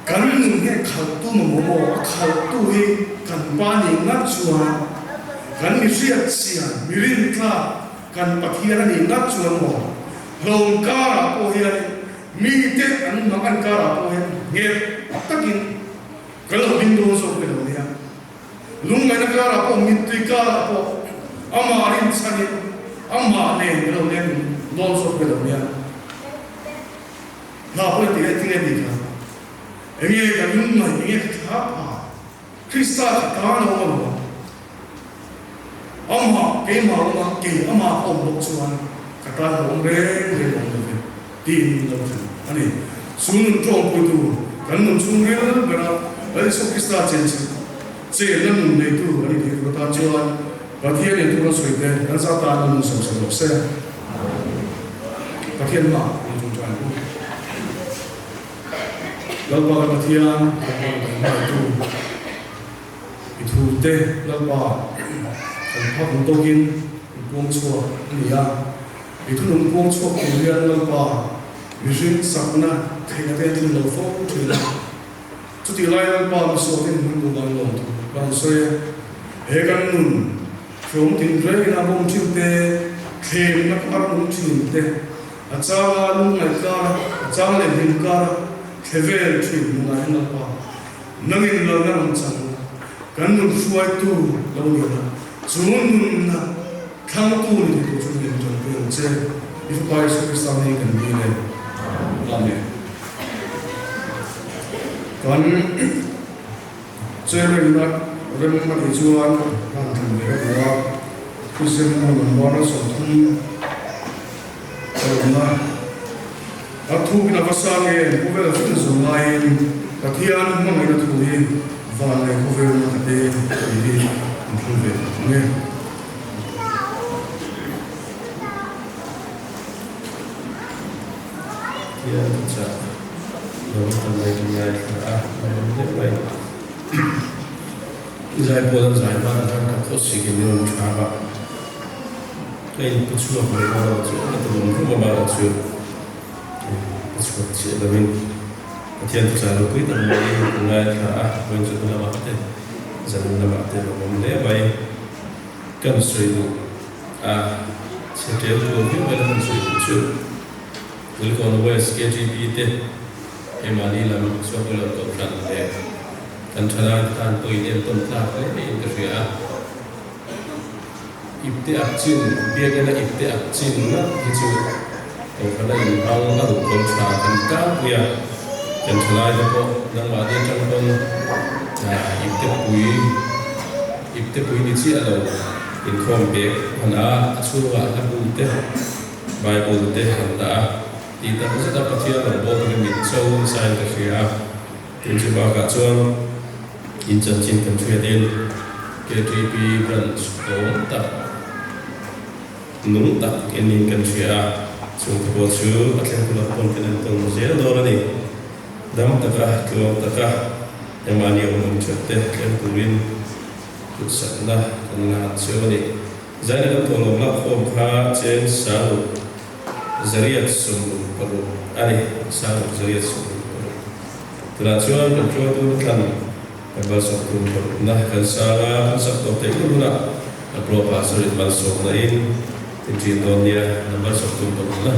Kan nun hi khalhtu mamawh maw? A khalhtu hi kan pa nih ngat chuan kan mi hriat chian, mi rintlak kan Pathian a nih ngat chuan maw? Hlawm karah pawh hian mite an mak an karah pawh hian nghet takin kan lo ding dawn zawk ve lo nia. Lungngaihna karah pawh mittui karah pawh amah rinchhanin amah nen kan lo leng dawn zawk ve lo nia. Hna pawh i ti nge ti nge tih kha enge ka lungngaih enge ka thla pha Krista ka tan a awm a lo amah keimah awm a kei amah ka awm bawk chuan ka tan a awm reng reng awm lo ve tiin min lo thlen a ni. Chu nun tawngpuitu kan nun chhungril bera Lal Isua Krista chenchilh chenna nun neitu a ni thei tur atan chuan Pathian in thu a sawi te kan za tan a nun sawm sawm rawh se. Pathian mah in tum tha ang u. Lalpa ka Pathian, Lalpa ka kan hmaitu i thu te Lalpa kan phak ang tawkin in puang chhuak a ni a. I thu nung puang chhuak tur hian Lalpa mihring sakna theihna te a tlin lo fo thin a. Chutih lai Lalpa misualin hmun duh dan lawm thu ka rawn sawi a, he kan nun hrawm tin rengin a bawm thin te, thlemna kar nung thin te, a changa lungngaih kar a, a chang leh hlim kar a thle vel thin nunah hian Lalpa nangin lalna rawn chang la, kan nun hruaitu lo ni la, chu nunna thlangtu ni thei tur chu min tanpui ang che, i Fapa Isua Krista hmingin kan dil e. Amen. Kan chairman-na rem a tih chuan ka han thlen ve ka duh a, Kristian hmun number 30 ka awmna a thukin a va sang em, khawvel fin zawng laiin Pathian hmangaihna thu hi van leh khawvel na ka te tih hi an thlen ve ang e. Hian ka chah lo ta mai ka ngaithla a, a rawn deuh mai. I zai pawl an zai hma khan ka khaw sik in rawn thlak a, ka in pu chhuak lo bawk a chu ka ti lawm rum a bak chu ka chhuak chiah lo in Pathian chu chah ropui tak mai ka ngaithla a, vawiin chu ka lamah te zanin lamah te a awm hle mai. Kan sawi duh a, chhe tel tur viau mai la kan sawi duh chu. Kulikawn West KGB te keimahni lam Suakpuilo Kohhran leh kan thalai te tan pawhin entawn tlak hle in ka hria a. Ipte ak chin, biakina ipte ak chin ngat hi chu Kohhrana inhmang a ruhkawl tha kan tlangpui a, kan thalai te pawh nangmahni atang pawn ipte pui, ipte pui ni chiah lo inkhawm bek hman a, a chhungah hla bu te, Bible te han dah a, tih tak zet a Pathian rawn bawl turin min cho nasa in ka hria a, tin chu bakah chuan in chanchin kan hriatin KTP branch awm tak nung tak in in kan hria a, chung te pawh chu a thleng hunah pawn kan entawn zel dawn a ni. Dam taka, tluang taka engmahni awm awm that te thleng turin kutsakna kan la han cheu a ni. Zaina kan thawhlawm lak khawm kha cheng sangruk 866 a ni, sangruk 866. Tunah chuan kan hruaitu na thlan kan malsawmtu parukna kan sang a, kan sak tawh theih hun hunah kan pro pastor in malsawmna in in ṭin dawn nia, number 34na.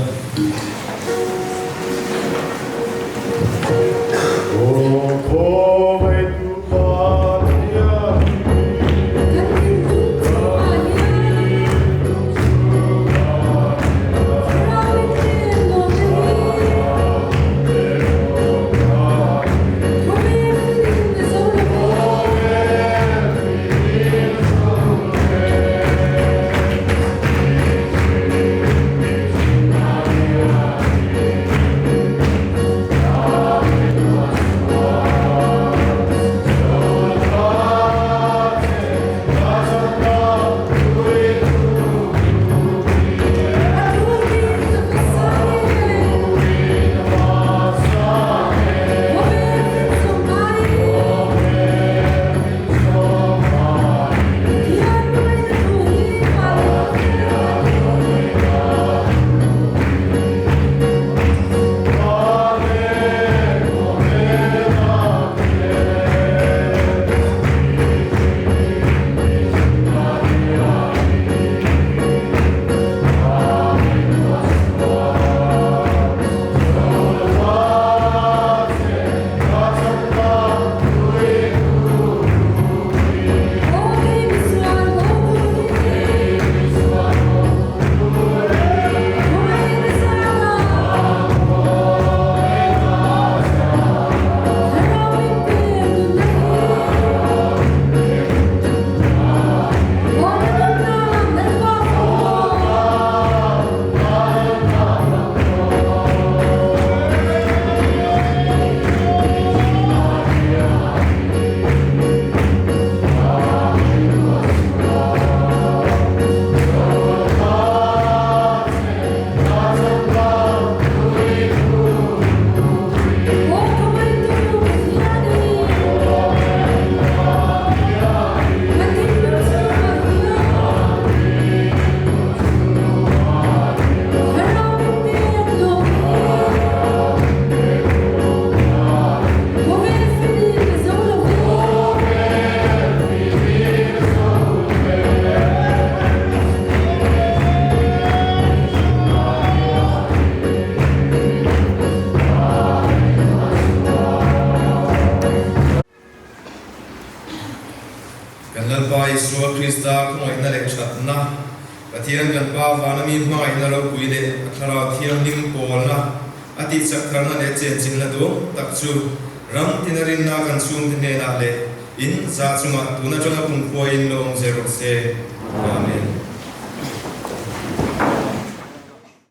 Isua Krista khawngaihna leh thatna, Pathian kan Pa vana mi hmangaihna ropui leh a Thlarau Thianghlim pawlna, a tihchak tharna leh chenchinna duang tak chu ram tina rinna kan chhungte hnenah leh in za chungah tun atanga kumkhua in lo awm zel rawh se. Amen.